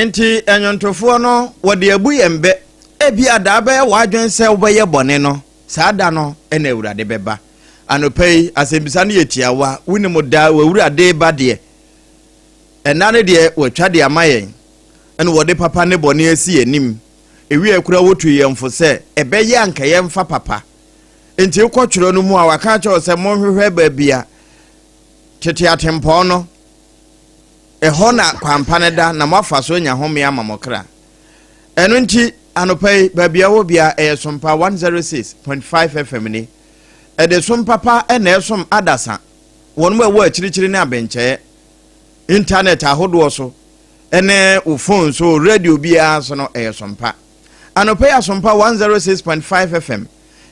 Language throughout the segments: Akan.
Enti nnwontofoɔ no, wɔde abu yɛn bɛ. Ebia da bɛyɛ w'adwene sɛ wobɛyɛ bɔne no, saa da no na Awurade bɛba. Anɔpa yi, asɛmmisa no yɛ tiawa. Wonim da a w'Awurade reba deɛ? Ɛnna no deɛ, wɔatwa de ama yɛn, ɛna wɔde papa ne bɔne asi yɛn anim. Ewiei koraa wotu yɛn fo sɛ ɛbɛyɛ a anka yɛmfa papa. Enti wokɔ twerɛ no mu a, wɔaka akyerɛ wo sɛ monhwehwɛ baabi a tete atempɔn no, ɛhɔ na kwampa no da na moafa so anya home ama mo kra. Ɛno nti, anɔpa yi, baabi a wɔ biara, ɛyɛ Sompa 106.5 FM ni. Ɛde som papa na ɛsom adasa, wɔn a ɛwɔ akyirikyiri ne abenkyɛɛ, intanɛt ahodoɔ so, ne wo phone so, radio biara so no, ɛyɛ Sompa. Anɔpa yi Asompa 106.5 FM,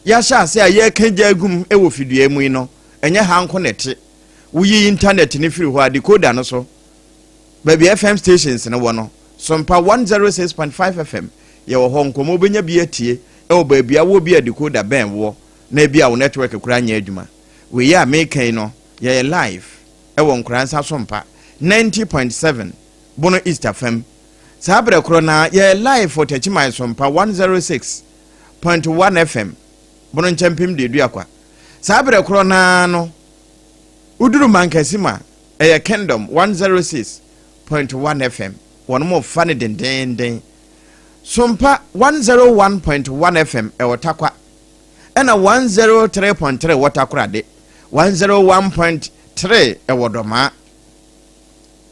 yɛahyɛ ase a yɛreka gya agum wɔ fidua mu yi no, ɛnyɛ ha nko na ɛte. Woyi intanɛt no firi hɔ a, decoder no so, baabi a FM stations no wɔ no, Sompa 106.5 FM, yɛwɔ hɔ. Nkɔmmɔ wobɛnya bi atie wɔ baabi a wɔ bi a decoder bɛn woɔ, na ebi a wo network koraa nyɛ adwuma. Wei a meka yi no, yɛyɛ live wɔ Nkoransa Sompa 90.7, Bono East afam. Saa berɛ korɔ no ara, yɛyɛ live wɔ Takyiman Sompa 106.1 FM, Bono Nkyɛmpem Deduakwa. Saa berɛ korɔ no ara no, woduru Mankessim a, ɛyɛ Kingdom 106.1 FM. Wɔn fa no dendeenden. Sompa 101.1 FM ɛwɔ Tarkwa, ɛna 103.3 wɔ Takoradi, 101.3 ɛwɔ Dɔmaa.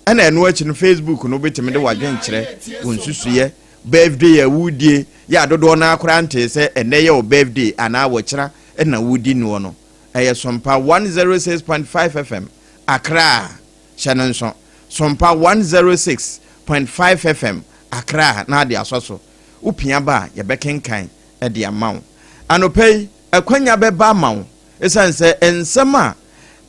Ɛna ɛno akyi no, Facebook no, wobɛtumi de w'adwenkyerɛ, wo nsusuyɛ, birthday a wodie, yɛ adodoɔ no akora ntee sɛ ɛnɛ yɛ wo birthday anaa wɔkyena ɛna wodi noɔ no, ɛyɛ Sompa 106.5 FM Accra. Hyɛ no nso, Sompa 106.5 FM Accra, na ade asɔ so. Wopia ba a, yɛbɛkenkan de ama wo. Anɔpa yi, akwanya bɛba ama wo, ɛsiane sɛ nsɛm a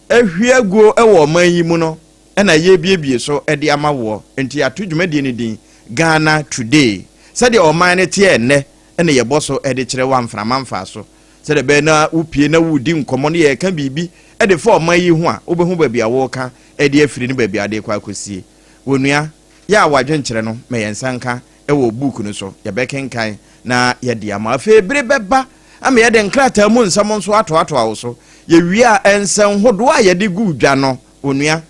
ahwie aguo wɔ ɔman yi mu no ɛna yɛrebiebie so de ama woɔ. Nti yɛato dwumadie no din Ghana Today. Sɛdeɛ ɔman no teɛ ɛnnɛ ɛna yɛbɔ so de kyerɛ wo amframa mfa so, sɛdeɛ ɛbɛyɛ na wopie na wodi nkɔmmɔ no, yɛreka biribi de fa ɔman yi ho a, wobɛhu baabi a wɔreka de afiri ne baabi a wɔde rekɔ akɔsie. Wɔnua yɛ a wadwenkyerɛ no ma yɛn nsa nka wɔ book no so, yɛbɛkenkan na yɛde ama. Afei bere bɛba ama yɛde nkrataa mu nsɛm nso atoatoa wo so. Yɛwie a, nsɛnhodoɔ a yɛde gu dwa no, onua,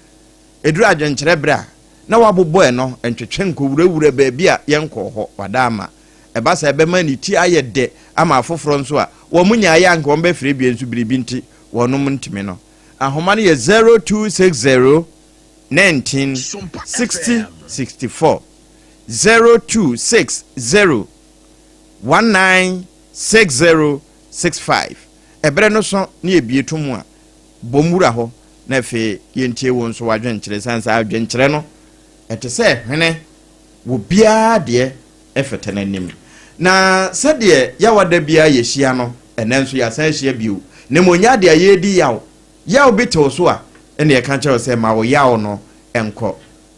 ɛduru adwenkyerɛ berɛ a, na wabobɔ ɛno ntwetwe nkɔwurawura baabi a yɛnkɔɔ hɔ, wada ama. Ɛba sɛ ɛbɛma ne ti ayɛ dɛ ama afoforɔ nso a wɔn nyaeɛ anka wɔn bɛfrɛ bie nso biribi nti wɔnom ntumi no. Ahoma no yɛ 0260 19 60 64, 0260 19 60 65. Ɛberɛ no so ne yɛbie to mu a, bom wura hɔ na afei yɛntie wo nso w'adwenkyerɛ, sane sɛ adwenkyerɛ no ɛte sɛ hwene wɔ biara deɛ ɛfɛtɛ n'anim. Na sɛdeɛ yawa da biara yɛhyia no, ɛnɛ nso yɛasan ahyia bio, na mmom nyɛ adeɛ a yɛredi yaw. Yaw bi tew so a, ɛna yɛka kyerɛ wo sɛ ma wo yaw no nkɔ.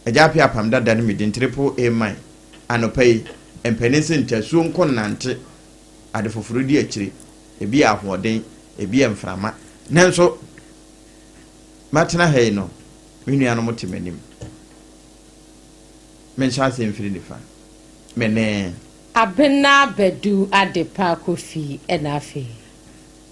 Agya Appiah Apam Dada ne me din Triple A man. Anɔpa yi, mpanin se ntasuo nko nnante, ade foforo di akyire. Ebi yɛ ahoɔden, ebi yɛ mframa. Nanso, matena ha yi no, me nuanom te m'anim. Menhyɛ aseɛ mfiri nifa. Me ne. Abena Badu Adepa Kofi ɛna afei.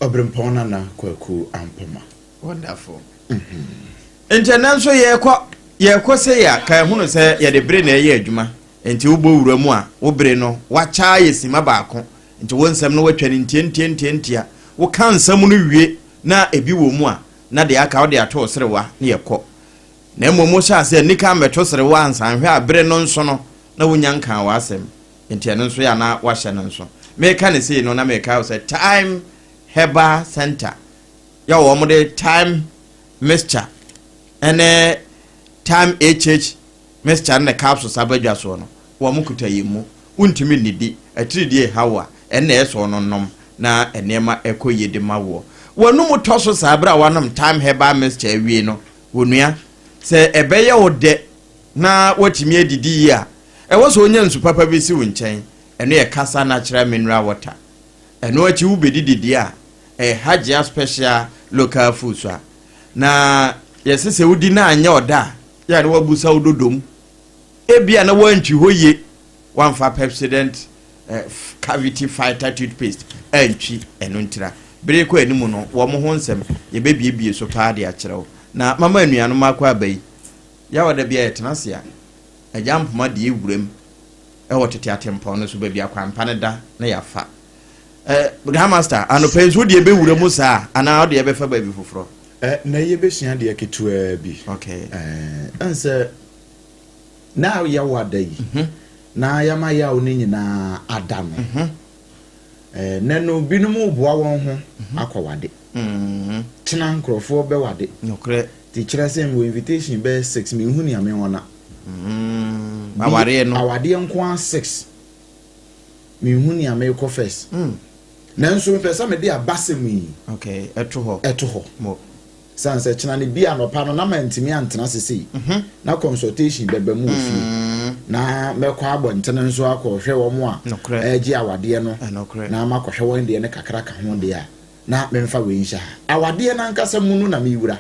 Ɔberempɔn Nana Kwaku Ampoma. Wonderful. Nti ɛnɛ nso yɛkɔ sɛ yɛ a, ka ɛhono sɛ yɛde bere na ɛyɛ adwuma. Nti wobɔ wura mu a, wo bere no wakya yɛ sima baako. Nti wo nsɛm no watwa no ntiantiantiantia. Woka nsɛm no wie na ebi wɔ mu a, na deɛ aka wode ato wo serewa na yɛkɔ. Na mmom wohyɛ ase a nika mmɛto serewa ansa nhwɛ a bere no nso no na wonya nkaa w'asɛm. Nti ɛno nso yɛ a na wahyɛ no nso. Meka ne sei no na meka wo sɛ Time Herbal Center yɛ wɔn de Time Mixture ɛne Time HH Mixture ne capsules abadwa soɔ no, wɔn kuta yɛn mu. Wontumi nnidi, atiridie ha wo a, ɛnna ɛsɔ no nom na nneɛma ɛkɔ yie de ma woɔ. W'anum tɔ so saa berɛ a wanom Time Herbal Mixture awie no, onua, sɛ ɛbɛyɛ wo dɛ na woatumi adidi yie a, ɛwɔ sɛ wonya nsu papa bi si wo nkyɛn. Ɛno yɛ Kasa Natural Mineral Water. Ɛno akyi wobɛdidi deɛ a, ɛyɛ Hajia Special Local Foods a na yɛsɛ sɛ wodi na anyɛ ɔda a, yɛ a na wabusa wo dodom. Ebia na woantwi hɔ yie, woamfa Pepsodent Cavity Fighter toothpaste antwi ɛno ntira. Bere rekɔ anim no, wɔn ho nsɛm yɛbɛbiebie so paa de akyerɛ wo. Na mama anuanom akɔ aba yi, Yawa da bi a yɛtena ase a, agya mpoma deɛ wuram wɔ tete atempɔn no so baabi akwampa no da na yɛafa. Eh, Grandmaster, anɔpa yi nso wodeɛ bɛwura mu saa anaa wodeɛ bɛfa baabi foforɔ? Eh, na yɛbɛsua adeɛ ketewaa bi. Okay. Eh, ɛn sɛ na yaw ada yi, mhm. na yɛama yaw no nyinaa ada no. Mhm. Eh, nɛ no binom boa wɔn ho mhm. akɔwade. Kyena nkurɔfoɔ bɛwade. Nokorɛ. Nti kyerɛ sɛ mewɔ invitation bɛyɛ six, menhu nea menwɔna. Awareɛ no. Awadeɛ nko ara six. Menhu nea merekɔ first. Nanso mepɛ sɛ mede abasɛm yi. Okay, ɛto hɔ. Ɛto hɔ. Mo. Sane sɛ kyena no bi anɔpa no na mantumi antena ase sei. Na consultation bɛba mu wɔ fie. Na mɛkɔ abɔntene nso akɔhwɛ wɔn a ɛregye awadeɛ no. Na makɔhwɛ wɔn deɛ no kakra ka ho deɛ a, na memfa wei nhyɛ ha. Awadeɛ no ankasa mu no na mewura.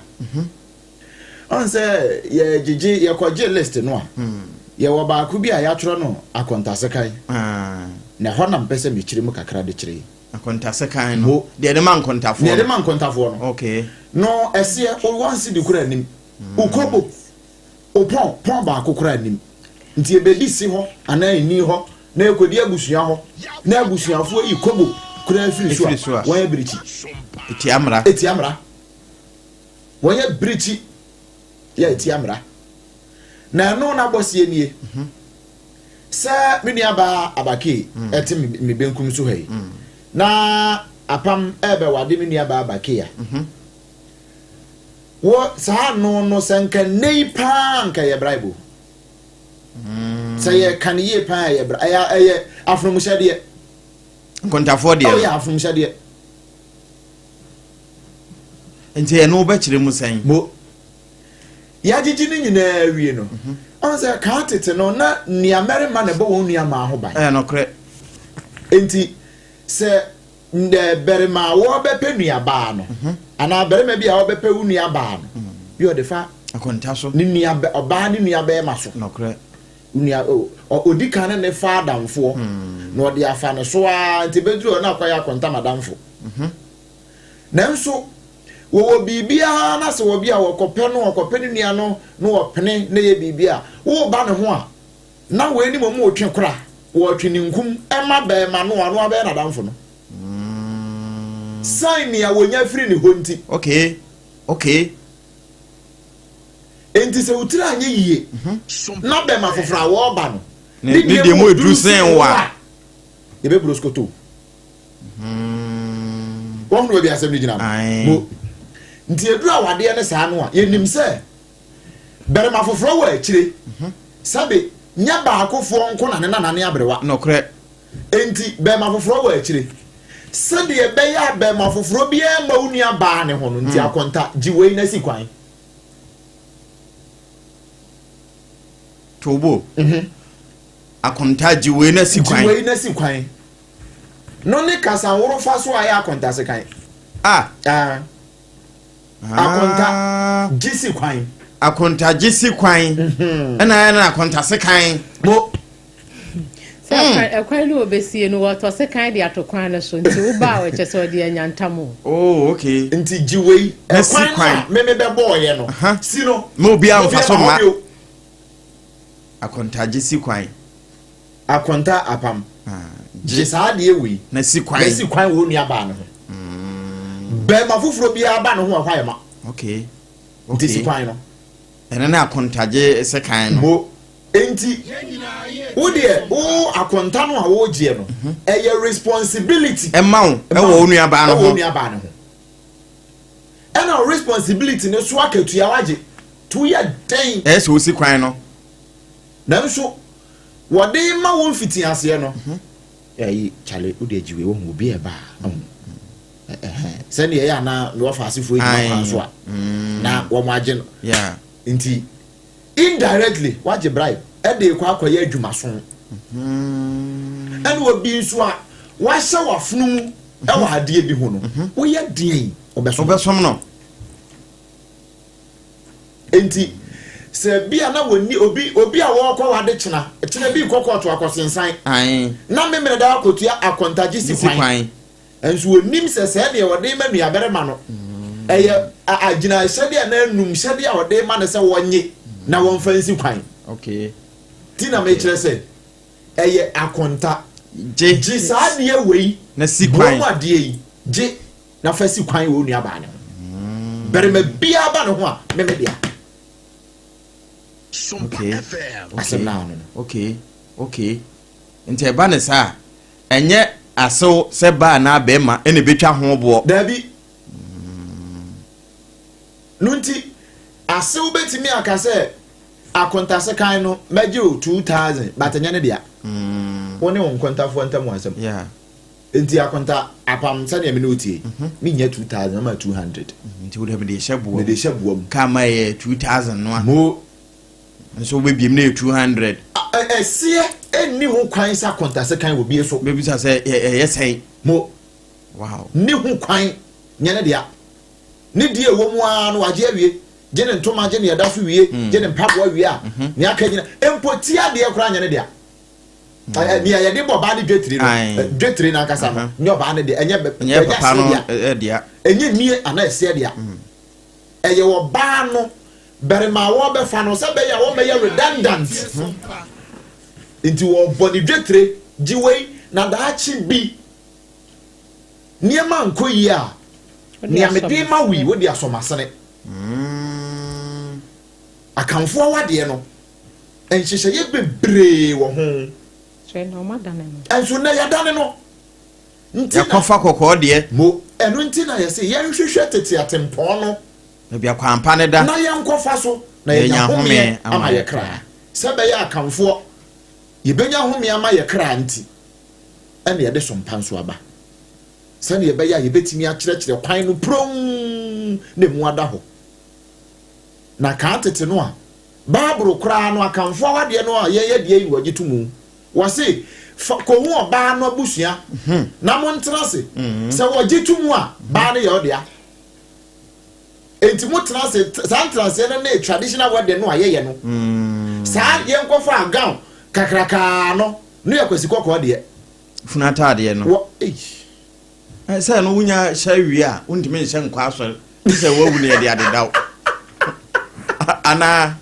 Ɔn sɛ yɛgyegye yɛkɔgye list no a, yɛwɔ baako bi a yɛatwerɛ no akɔntasekan. Na ɛhɔ na mpɛ sɛ mekyerɛ mu kakra de kyerɛ yi. Akɔntasekan no. Deɛ ɛde ma nkɔntafoɔ no. Deɛ ɛde ma nkɔntafoɔ no. Okay. No ɛseɛ o one cedi koraa nnim. O kobo o pɔn pɔn baako koraa nnim. Nti ɛbɛdi si hɔ anaa ɛnni hɔ na ɛkɔdi abusua hɔ na abusuafoɔ yi kobo koraa firi so a wɔyɛ birikyi. Ɛtia mmara. Ɛtia mmara. Wɔyɛ birikyi yɛ ɛtia mmara. Na ɛno n'abɔseɛ nie. Sɛ me nuabaa Abakee ɛte me benkum so ha yi, na Apam ɛrebɛwade me nuabaa Abakee a, wɔ saa ano no sɛ nka nnɛ yi paa nka ɛyɛ bribe o. Sɛ yɛka no yie paa ɛyɛ bribe, ɛyɛ ɛyɛ afonomuhyɛdeɛ. Nkontafoɔ deɛ no. Ɔyɛ afonomuhyɛdeɛ. Nti ɛno wobɛkyerɛ mu sɛn? Mo. Yɛagyegye ne nyinaa awie no, ɔn sɛ kan tete no na nua mmarima na ɛbɔ wɔn nua mmaa ho ban. Ɛyɛ nokorɛ. Enti sɛ barima a wɔbɛpɛ nua baa no, anaa barima bi a ɔbɛpɛ wo nua baa no, bi ɔde fa akonta so, ne nua ɔbaa ne nua bɛrima so. Nokorɛ. Nua ɔdi kan ne ne fa adamfoɔ, na ɔde afa ne so ara nti bɛduru hɔ na akɔyɛ akonta madamfo. Nanso wɔwɔ biribiara na sɛ wɔbi a wɔkɔpɛ no wɔkɔpɛ ne nua no na wɔpene na ɛyɛ biribi a, woreba ne ho a, na wei ne mmom retwe kora, wɔretwe ninkum ma bɛrima no a ɔno abɛyɛ n'adamfo no. San nea wɔnya firi ne hɔ nti. Okay, okay. Enti sɛ wo tiri anyɛ yie na bɛrima foforɔ a wɔreba no ne deɛ mu eduru sen wo a, yɛbɛburo skoto. Wɔn baabi asɛm no gyina no. Mo nti eduru awadeɛ ne saa no a yɛnim sɛ bɛrima foforɔ wɔ akyire mhm. sɛbe nyɛ baakofoɔ nko na ne nana ne aberewa. Nokorɛ. Enti bɛrima foforɔ wɔ akyire sɛdeɛ ɛbɛyɛ a bɛrima foforɔ biara mma wo nua baa ne ho no nti mm. akonta gye wei na si kwan. Tobo. Mhm. Akonta gye wei na si kwan. Gye wei na si kwan. No ne kasanworofa so a ɛyɛ akontasekan. A. Ah. Akonta gye si kwan. Akonta gye si kwan. Mhm. Ɛna ɛyɛ no akontasekan. Mo. Sɛ hmm. ɛkwan no wɔbɛsie no wɔtɔ sekan de ato kwan no so nti wo ba a wɔkyɛ sɛ ɔde anya ntam o. Oh, okay. Nti gye wei ɛkwan no a meme bɛbɔɔyɛ no si no. Ma obiara mfa so mma. Akontagye si kwan. Akonta apam. Gye saa adeɛ wei. Na si kwan. Na si kwan wɔ wo nua baa no ho. Mm. Bɛrima foforɔ biara ba ne ho ɛhɔ ayɛ ma. Okay. Nti si kwan no. Ɛno ne akontagye sekan no. Mo. Nti wo deɛ wo akonta no a wogyeɛ no mhm. ɛyɛ responsibility. Ɛma wo ɛwɔ wo nua baa no ho. Ɛwɔ wo nua baa no ho. Ɛna responsibility no so akatua wagye. To yɛ den. Ɛyɛ sɛ wosi kwan no. Nanso wɔde rema wo mfitiaseɛ no, ɛyi kyale wode agyi wei wahu obi ɛba a ahu sɛdeɛ ɛyɛ anaa na wɔfa asefoɔ gyina kwan so a na wɔn agye no nti indirectly wagye bribe ɛde kɔ akɔyɛ adwumaso ɛna obi nso a wahyɛ wafono mu ɛwɔ adeɛ bi ho no woyɛ deɛn ɔbɛsom no. Enti, Sɛ bi a na wɔnni obi obi a wɔrekɔ wade kyena kyena bi rekɔ kɔɔto akɔsensan na Memeneda akɔtua akɔntagye si kwan. Nso wɔnnim sɛ sɛɛ deɛ wɔde rema nuabarima no ɛyɛ agyinahyɛdeɛ anaa anumhyɛdeɛ a wɔde rema no sɛ wɔnnye na wɔmfa nsi kwan. Nti na mekyerɛ sɛ ɛyɛ akonta. Gye saa adeɛ wei, boa mu adeɛ yi, gye na fa si kwan wɔ wo nuabaa no ho. Barima biara ba ne ho a, me me dea. Asɛm no ano no. Okay, okay. Nti ɛba ne saa a, ɛnyɛ asew sɛ baa anaa bɛrima na ebetwa ho boɔ. Daabi. No nti, asew betumi aka sɛ akontasekan no mɛgye o 2000 but ɛnyɛ ne dea. Wo ne wo nkontafoɔ ntam asɛm. Yeah. Nti akonta apam sɛdeɛ me ne wo tie, mennya 2000, mɛma 200. Nti wo deɛ mede hyɛ boa mu. Mede hyɛ boa mu. Ka ma ɛyɛ 2000 no a. Mo. Nso wobɛbiem na ɛyɛ 200. Ɛseɛ nni ho kwan sɛ akontasekan wɔ bie so. Bɛbisa sɛ ɛyɛ sɛn. Mo. Wow. Nni ho kwan, nyɛ ne dea. Ne deɛ ɛwɔ mu ara no wagye awie. Gye ne ntoma, gye nea ɛda so wie, gye ne mpaboa wie a, nea aka nyina, mpo ti adeɛ koraa nyɛ ne dea. Nea yɛde bɔ ɔbaa ne dwetiri no, dwetiri no ankasa no, nyɛ ɔbaa ne dea, ɛnyɛ ɛnyɛ papa no dea, ɛnyɛ nie anaa ɛseɛ dea. Ɛyɛ ɔbaa no barima a wɔbɛfa no sɛ bɛyɛ a wɔmmɛyɛ redundant. Nti wɔbɔ ne dwetire, gye wei na daakye bi nneɛma nkɔ yie a, nea mede ma wo yi, wode asɔ m'asene. Akanfoɔ awadeɛ no, nhyehyɛeɛ bebree wɔ ho. Nso nnɛ yɛadane no. Nti na. Yɛakɔfa kɔkɔɔ deɛ. Mo. Ɛno nti na yɛse yɛnhwehwɛ tete atempɔn no. Baabi a kwan pa no da. Na yɛnkɔfa so, na yɛanya homeɛ ama yɛ kra. Sɛ ɛbɛyɛ a Akanfoɔ, yɛbɛnya homeɛ ama yɛ kra nti, ɛna yɛde sompa nso aba. Sɛdeɛ ɛbɛyɛ a yɛbɛtumi akyerɛkyerɛ kwan no puronn na emu ada hɔ. Na kan tete no a, Bible koraa no, Akanfoɔ awadeɛ no a yɛn yɛ deɛ yi na wɔgye to mu. Wɔse, Fa, kɔhu ɔbaa no abusua na montena ase. Sɛ wɔgye to mu a, baa no yɛ wo dea. Enti motena ase, saa ntenaseɛ no ne traditional wedding no a yɛyɛ no. Saa yɛnkɔfa gown kakrakaa no, no yɛ Kwasi Kɔkɔɔ deɛ. Funu ataadeɛ no. Wɔ, eish. Sɛ no wonya hyɛ wie a, wontumi nhyɛ nkɔ asɔre. Gye sɛ woawu na yɛde adeda wo. Anaa?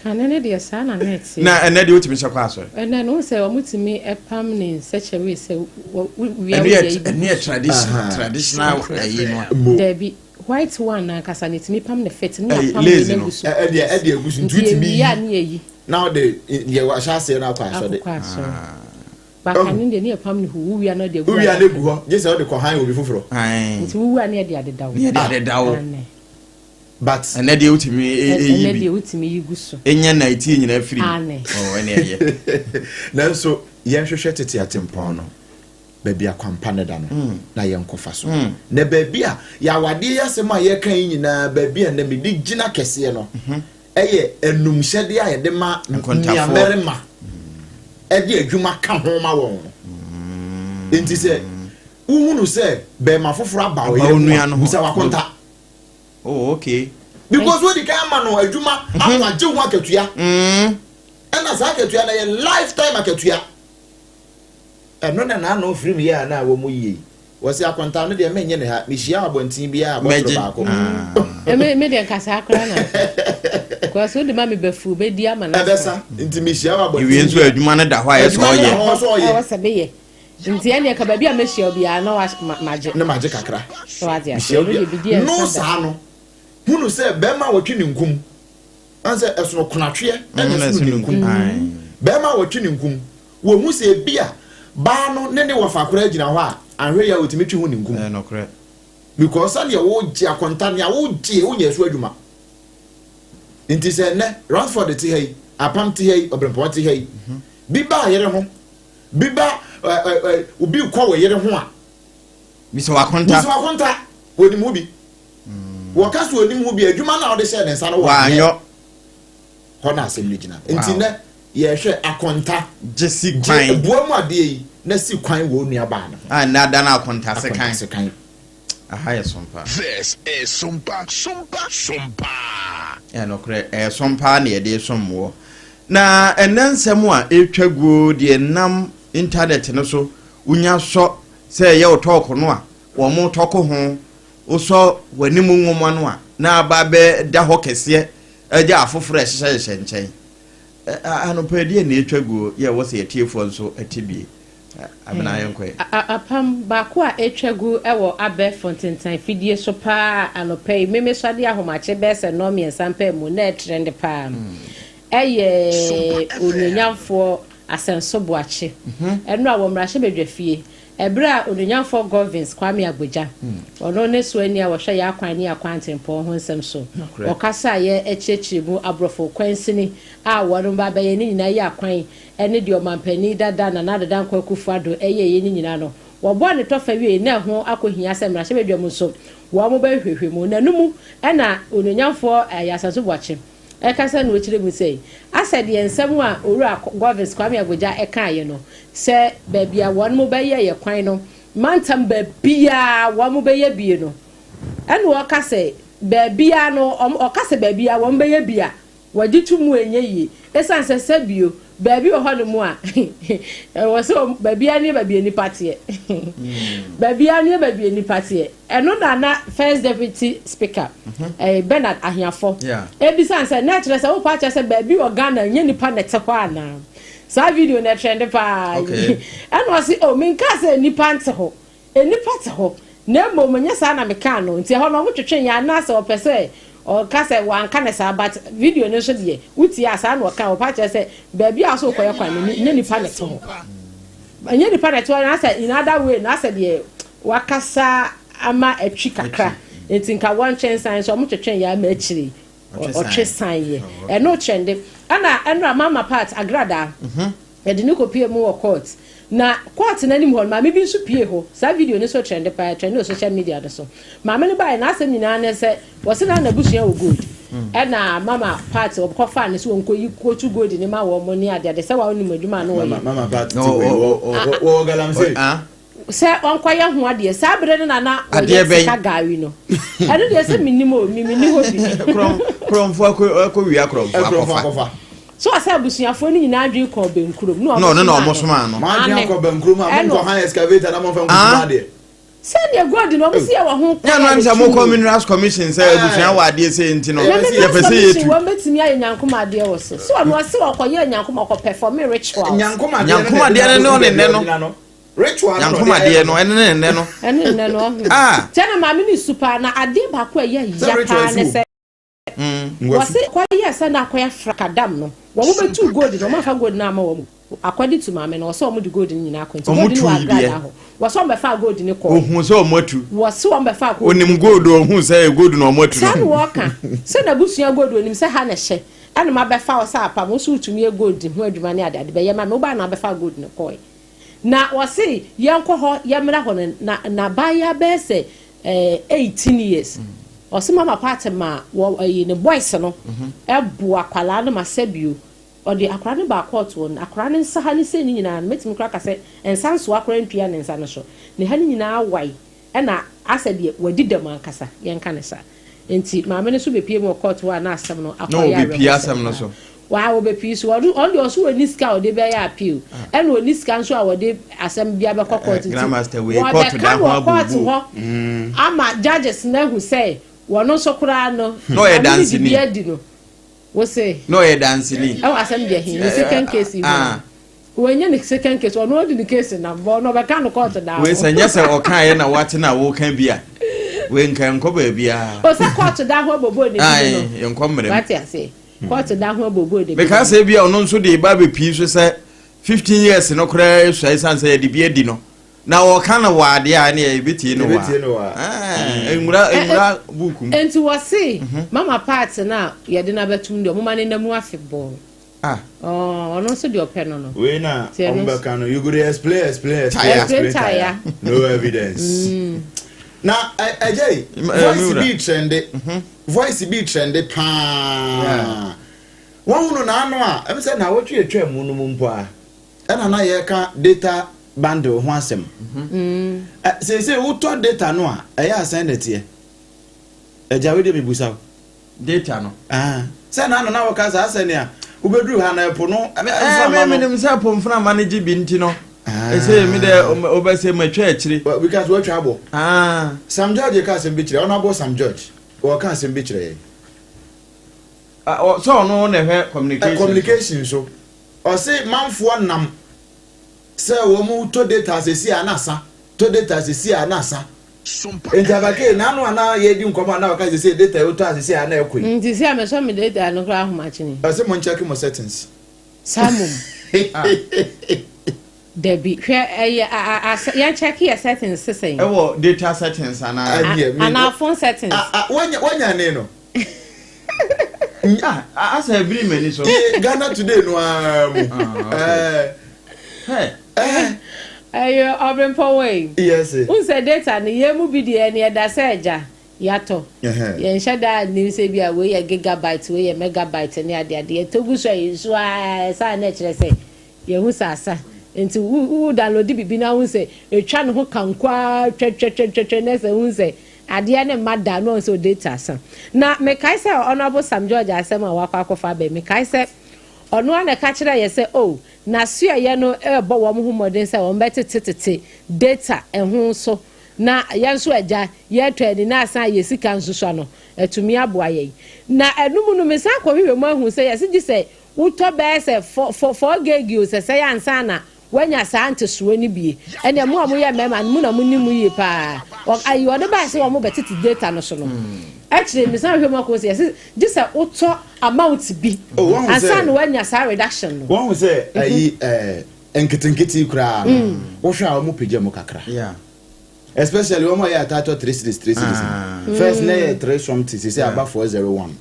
Kane no deɛ saa na na ɛteɛ. Na ɛnɛ deɛ wotumi hyɛ kɔ asɔre. Ɛnɛ no wohu sɛ wɔtumi pam ne in such a way sɛ wowia wo Ɛno deɛ yɛ yi ɛno yɛ tradition traditional ɛyi no a. Dabi, white one no ankasa no yɛtumi pam ne fit ne Ɛyi yɛapam wei lace no no. agu so. Ɛdeɛ ɛde agu so nti Nti wotumi yɛwie yi a ne yɛyi. na wode deɛ wahyɛ aseɛ no akɔ asɔre. Akokɔ asɔre. Baka no deɛ ne yɛpam no hu, wowia na ɔde agu Wowia adaka na egu mu. hɔ, gye sɛ wode kɔhan obi foforɔ. Ae. Nti wowu a ne yɛde adeda wo. Ne yɛde adeda wo. Aane. But. Ɛnɛ deɛ wotumi yi Ɛnɛ bi. deɛ wotumi yi gu so. Enya na etie nyinaa firi mu. Aane. Oh, ɛne ɛyɛ. Nanso yɛnhwehwɛ tete atempɔn no, baabi a kwampa no da no, na yɛnkɔfa so. Na baabi a yɛawadeɛ yi asɛm a yɛreka yi nyinaa, baabi a nnɛ mede gyina kɛseɛ no, yɛ anumhyɛdeɛ a yɛde ma nuammarima de adwuma ka ho ma wɔn no. Enti sɛ wohunu sɛ bɛrima foforɔ aba wo yere ho a, bisa w'akonta. Oh, okay. Because wodi kan ama no adwuma ama wagye ho akatua. Ɛna saa akatua no yɛ lifetime akatua. Ɛno na n'ano firim yɛ a na wɔn yie yi. Wɔse akontaa no deɛ menyɛ ne ha, mehyia wo abɔnten biara a bɔtoro baako. Me me deɛ nka saa koraa na nka. Because wode ma me bafu bɛdi ama no asa. Ɛbɛsa, nti mehyia wo abɔnten Ewie nso adwuma no da hɔ a ɛsɛ Adwuma no da ɔyɛ. hɔ sɛ ɔyɛ. Ɛwɔ sɛ meyɛ. Nti ɛneɛ ka baabi a mɛhyia wo biara na wa ma magye. Na magye kakra. So wate aseɛ, Mehyia wo ɛno bia. deɛ bidi ɛnsa No da. saa no, hunu sɛ bɛrima a wɔtwe ne nkum, ɔn sɛ ɛsono konatweɛ ɛna ɛsono ne nkum. Bɛrima a wɔtwe ne nkum, Wɔhu sɛ ebia baa no ne ne wɔfa koraa gyina hɔ a, anhwɛ yie a wɔtumi twe ho ninkum. Ɛyɛ nokorɛ. Because sɛdeɛ wogye akonta, nea wogye, wonyɛɛ so adwuma. Nti sɛ nnɛ Ransford te ha yi, Apam te ha yi, Ɔbrempɔn te ha yi, bi ba yere ho, bi ba ɛ ɛ ɛ obi kɔ wɔ yere ho a, Bisa w'akonta. Bisa w'akonta. Wɔnim ho bi. Wɔka sɛ wɔnim ho bi a, adwuma no a wode hyɛɛ ne nsa no, wanyɛ. Wanyɔ. Hɔ na asɛm no gyina. Nti nnɛ, yɛrehwɛ akonta. Gye si Gye kwan. boa mu adeɛ yi na si kwan wɔ wo nuabaa no ho. A nnɛ ada no akonta sekan. Akonta sekan. Aha yɛ sompa. This is Sompa Sompa Sompa. Ɛnokorɛ, ɛyɛ som paa na yɛde som woɔ. Na ɛnɛ nsɛm a ɛtwa guo deɛ nam internet no so, wonya sɔ sɛ ɛyɛ wo tɔɔko no a wɔn tɔko ho, wosɔ w'anim nwoma no a na aba bɛda hɔ kɛseɛ agya afoforɔ a ɛhyehyɛhyehyɛ nkyɛn. Anɔpa deɛ na ɛtwa guo yɛ wɔ sɛ yɛtiefoɔ nso te bie. Abena, yɛnkɔɛ. Apam baako a ɛtwa gu wɔ abɛɛfo ntentan fidie so paa anɔpa yi, meme so adeɛ ahomakye bɛyɛ sɛ 3:30 mpaa mu na ɛtrend paa, ɛyɛ Onuonyamfoɔ Asɛnso Boakye. Ɛno a wɔ mmarahyɛbadwa fie, ɛberɛ a Onuonyamfoɔ Govins Kwame Agbogya, ɔno ne so ani a wɔhwɛ yɛ akwan ne akwan ntempɔn ho nsɛm so, ɔkasa a yɛ akyerɛkyerɛ mu aborɔfo kwansini a wɔn ba bɛyɛ ne nyinaa yɛ akwan ne deɛ ɔmampanin dada Nana Addo Dankwa Akufo-Addo ɛyɛ yɛ ne nyinaa no, wɔbɔɔ ne tɔfa wie na ɛho akɔhia sɛ mmarahyɛbadwa mu nso wɔn mo bɛhwehwɛ mu. Na no mu ɛna Onuonyamfoɔ ɛyɛ Asɛnso Boakye ɛkasa na ɔkyerɛ mu sɛ asɛ deɛ nsɛm a Owura Govins Kwame Agbogya ɛkaeɛ no sɛ baabi a wɔn mo bɛyɛ yɛ kwan no, mantam baabiaa wɔn mo bɛyɛ bie no, ɛna ɔka sɛ baabiaa no, ɔka sɛ baabiaa wɔn bɛyɛ bi a wɔgye to mu ɛnyɛ yie, ɛsiane sɛ sɛbio baabi wɔ hɔ no mu a ɛwɔ sɛ baabiaa ne baabi a nipa teɛ, baabiaa ne baabi a nipa teɛ. Ɛno na First Deputy Speaker Bernard Ahiafo ebisa sɛ na kyerɛ sɛ wopa kyerɛ sɛ baabi wɔ Ghana nyɛ nipa na ɛte hɔ anaa? Saa video na ɛtrend paa. Ɛna ɔse, "Oh, menka sɛ nipa nte hɔ, nipa te hɔ, na mmom nyɛ saa na meka no." Nti ɛhɔ no ɔmo twetwe yɛn anaasɛ ɔpɛ sɛ ɔka sɛ wanka ne saa, but video no nso deɛ wotie a, saa na ɔka. Ɔpa kyerɛ sɛ baabi a so kɔyɛ kwan no, nyɛ nipa na ɛte hɔ, nyɛ nipa na ɛte hɔ, na asɛ in other way na asɛ deɛ wakasa ama atwi kakra. Nti nka wɔntwe nsan so, ɔmo twetwe yɛ ama akyire ɔtwe san yɛ. Ɛno trend. Ɛna ɛno Mama Pat Agradaa yɛde ne kɔpie mu wɔ court, na court n'anim hɔ no, maame bi nso pie hɔ. Saa video no so trend paa, trend wɔ social media no so. Maame no baeɛ, n'asɛm nyinaa ne sɛ wɔsi na n'abusua wɔ gold, ɛna Mama Pat ɔkɔfa ne so wɔn kɔ yi kotu gold ne ma wɔn ne adeade sɛ wɔn anim adwuma no wɔyɛ. Mama Pat ti wei wɔ galamsey. Sɛ ɔnkɔyɛ ho adeɛ saa bere no nana ɔyɛ sika gari no, ɛno deɛ sɛ menim o, memeni hɔ bi. Kurɔmfo akɔ wia kurɔmfo akɔfa. So ɔsɛ abusuafoɔ no nyinaa adwene kɔ bɛnkurom. Na ɔno na ɔmo soma no. Maa adwene akɔ bɛnkurom a mo nkɔ han excavator na mo nfa nkutu adeɛ. Sɛdeɛ gold no ɔmo si yɛ wɔ ho. Yɛn no sɛ mo kɔ Minerals Commission sɛ abusua wɔ adeɛ sɛ nti no yɛpɛ sɛ yɛtu. Wɔn bɛtumi ayɛ nyankoma adeɛ wɔ so so ɔno ɔsi ɔkɔyɛ nyankoma, ɔkɔ perform rituals. Nyankoma adeɛ no ne ɔne nɛ no. Ritual. Nyankoma adeɛ no ɛne ne nɛ no. Ɛne nɛ no ɔho. Kyɛ na maame ne su paa, na adeɛ baako a ɛyɛ ya paa ne sɛ wɔsi kɔyɛ sɛ na akɔyɛ frakadam no, wɔn bɛtu gold no, wɔn afa gold no ama wɔn. According to maame no, wɔsɛ wɔn de gold no nyinaa kɔ, nti gold no wɔ Agradaa hɔ. Wɔsɛ wɔn bɛfa gold no kɔ. Ohun sɛ wɔn atu. Wɔsɛ wɔn bɛfa gold. Onim gold, ohun sɛ gold na wɔn atu no. Saa na wɔka sɛ n'abusua gold, onim sɛ ha na ɛhyɛ, ɛna ma bɛfa wɔ sɛ apam nso wotumi yɛ gold ho adwuma ne ade ade bɛyɛ ma me, wobaa na abɛfa gold no kɔɛ. Na wɔse yɛnkɔ hɔ, yɛmmra hɔ no, na n'abaayewa bɛyɛ sɛ 18 years. Ɔse Mama Pat ma wɔ ɛyi ne boys no ɛbo akwalaa no ma sɛbio ɔde akwaraa no ba court wɔ no, akwaraa no nsa ha ne sɛ ne nyinaa no, mɛtumi koraa ka sɛ nsa nsoa koraa ntua ne nsa no so, ne ha no nyinaa wae, ɛna asɛ deɛ wadi dɛm ankasa, yɛnka ne sa. Nti maame no nso bɛpie mu wɔ court hɔ a na asɛm no akɔyɛ awerɛhosɛm asɛm no so. Waa, wɔbɛpie so. Ɔno deɛ ɔso wɔ ni sika a ɔde bɛyɛ appeal, ɛna ɔni sika nso a wɔde asɛm bia bɛkɔ court, nti wɔbɛka no wɔ court hɔ ama judges no ahu sɛ wɔno nso koraa no Na ɔyɛ danseni. Bi adi no wose. Na ɔyɛ danseni. Ɛwɔ asɛm deɛ he ne second case yi ho, wɔnyɛ ne second case, ɔno ɔdi ne case nam bɔ ɔno ɔbɛka no court daa. Wei sɛ nyɛ sɛ ɔkaeɛ na wate na woka bi a, wei nka nkɔ baabiara. Ɔsɛ court da ho abɔbɔ ne bi no. Yɛnkɔ mmerɛ mu. Wate ase, court da ho abɔbɔ ne bi. Meka sɛ bi a ɔno nso de ba bɛpii so sɛ 15 years no koraa sua, ɛsiane sɛ yɛde bi adi no na wɔka no wɔ adeɛ a ɛne yɛbɛtie no wɔ nwura nwura buuku mu. Nti wɔse Mama Pat no a yɛde no abɛtum deɛ, ɔmoma ne nam afe bɔɔ. Ɔno nso deɛ ɔpɛ no. Wei na ɔmo bɛka no, you go dey explain, explain, explain, explain tire. No evidence. Na ɛgye yi, voice bi trend, voice bi trend paa. Wɔn hunu n'ano a ɛmu sɛ na awɔtwe atwa mu no mu mpo a, ɛna na yɛka data bundle ho asɛm. Ɛ seesei wotɔ data no a, ɛyɛ asɛn na ɛteɛ. Ɛgya wei deɛ, mi busa o. Data no. Ah, sɛ na na wɔka saa sɛnea wobɛduru ha na ɛpo no mframa no. Menim sɛ po mframa no gye bi nti no. Ɛsɛ mi dɛ wobɛsɛ matwa akyire. Because wɔatwa abɔ. Ah. Sam George ka asɛm bi kyerɛ, ɔno abɔ Sam George. Wɔka asɛm bi kyerɛ yɛn. Sɛ ɔno na ɛhwɛ communication. Communication so. Ɔse manfoɔ nam sɛ wɔn tɔ data sɛsi a na asa, tɔ data sɛsi a na asa. Nti abakee n'ano a na yɛredi nkɔmmɔ a na ɔka sɛsei data yi wotɔ a sɛsei a na ɛkɔ yi. Nti sɛ mesɔ me data no koraa ahomakyene. Ɔse mo nkyɛke mo settings. Saa mmom. Dabi, hwɛ ɛyɛ a a a yɛn kyɛke yɛ settings se sɛn? Ɛwɔ data settings anaa? Ɛneɛ me. Anaa phone settings. A a wanya wanya ne no. Ah, asɛ ebiri m'ani so. Tie Ghana Today no ara mu. Ah, okay. Ɛɛ. Ɛyɛ ɔbrempɔn wei. Yes. Wohu sɛ data no yɛn mu bi deɛ ɛne ɛda sɛ agya yɛatɔ. Yɛnhyɛ da nnim sɛ bi a wei yɛ gigabyte, wei yɛ megabyte ne adeade. Yɛtɔ gu so a yɛnsu ara ɛsan na ɛkyerɛ sɛ yɛhu sɛ asa. Nti wo download biribi na wohu sɛ ɛtwa ne ho kanko ara twɛtwɛtwɛtwɛ na sɛ wohu sɛ adeɛ no mma da na wohu sɛ data asa. Na mekae sɛ Honourable Sam George asɛm a wakɔ akɔfa aba yi, mekae sɛ ɔno ara na ɛka kyerɛɛ yɛ sɛ oh, N'asoɛeɛ no rebɔ wɔn ho mmɔden sɛ wɔbɛtetetete data ho so na yɛn nso agya yɛretɔ ani na asan ayɛ sika nsusua no atumi aboa yɛn. Na ɛno mu no mesan kɔhwehwɛ mu ahu sɛ yɛse gye sɛ wotɔ bɛyɛ sɛ fɔ gig o sɛ sɛn ansa na woanya saa ntesoɔ no bie. Ɛnneɛ mo a moyɛ mmarima no mo na monim mu yie paa. Ayi wɔde baeɛ sɛ wɔbɛtete data no so no akyire mesan hwehwɛ mu akɔhu sɛ yɛse gye sɛ wotɔ amount bi Oh, wahu ansa sɛ na wanya saa reduction no. Wahu sɛ ayi ɛɛ nketenkete yi koraa no, wohwɛ a wɔn pagya mu kakra. Yeah. Especially wɔn a yɛ ataatɔ 3 cedis 3 cedis no. First na yɛ three something, sisi aba 401.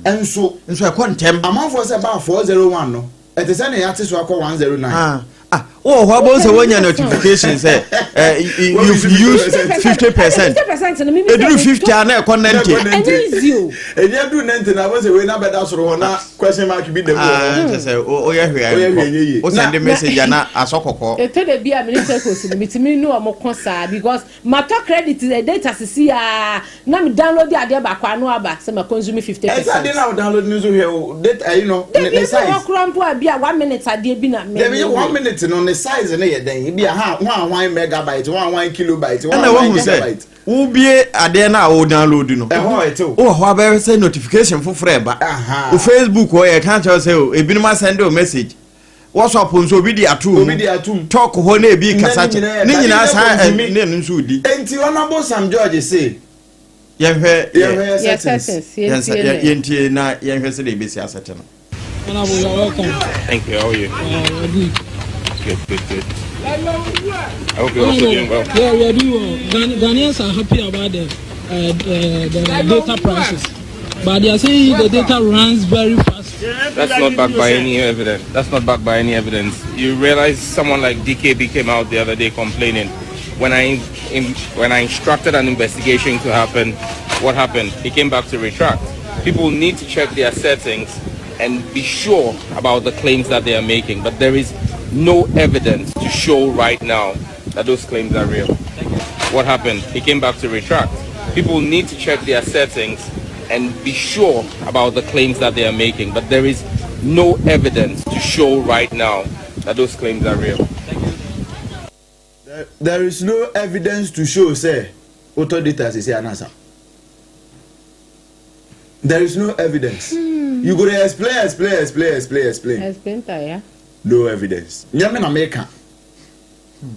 Nso Nso ɛkɔ ntɛm. Amanfoɔ sɛ baa 401 no, ɛte sɛ nea yɛate so akɔ 109. Ah, ah, wowɔ hɔ abɔn sɛ woanya notification sɛ eh, you've used 50%. 50% no mimi sɛ Ɛduru 50 a na ɛkɔ 90. Ɛnyɛ easy o. Ɛnyɛ duru 90 na abɔ sɛ wei na bɛda soro hɔ na question mark bi da mu wɔ Ah, hɔ. kyɛ sɛ woyɛ hwee a Woyɛ hwee nkɔ. nyɛ yie. Wo send message a na asɔ kɔkɔɔ. Ɛtɔ da bi a mene telcos no metumi ne wɔn ko saa because matɔ credit eh, data sisi a na me download adeɛ baako ano aba sɛ ma consume 50 Ɛsɛ percent. ade na wo download no nso hwɛ o data ayi no ne Dabi ne ebi wɔ size. hɔ koraa mpo a bi a 1 minute adeɛ bi na me Dabi 1 minute no ne size no yɛ dɛn? Ebi a ha hwan hwan megabyte, hwan hwan kilobyte, hwan Ɛna hwan wahu sɛ gigabyte. wobie adeɛ no a wo download no. Ɛhɔ ɛte o. Wowɔ hɔ abɛyɛ sɛ notification foforɔ ɛba. Aha. Wo Facebook hɔ yɛka kyerɛ wo sɛ o, ebinom asɛnde o message. WhatsApp nso obi de ato mu. Obi de ato mu. Talk hɔ na ebi kasa Nnɛ ne kyɛ. nyinaa Ne yɛ nyinaa ba. saa Ne nyinaa ɛ ne ɛno nso di. Enti Honourable Sam George se Yɛnhwɛ yɛhwɛ yɛ Yɛ settings. settings yɛnsa yɛntie no. yɛntie na yɛnhwɛ sɛdeɛ ebesi asɛte no. Honorable, you are welcome. Thank you. How are you? We're good. Good, good, good. I hope you're also doing well. Yeah, we are doing well. Ghanaians are happy about the data prices, but they are saying the data runs very fast. That's not backed by any evidence. That's not backed by any evidence. You realize someone like DKB came out the other day complaining. When I instructed an investigation to happen, what happened? He came back to retract. People need to check their settings and be sure about the claims that they are making. But there is no evidence to show right now that those claims are real. What happened? He came back to retract. People need to check their settings and be sure about the claims that they are making. But there is no evidence to show right now that those claims are real. There is no evidence to show say wotɔ data sisi anasa. There is no evidence. You go dey explain, explain, explain, explain, explain. Explain tire. No evidence. Nyɛ me na meka.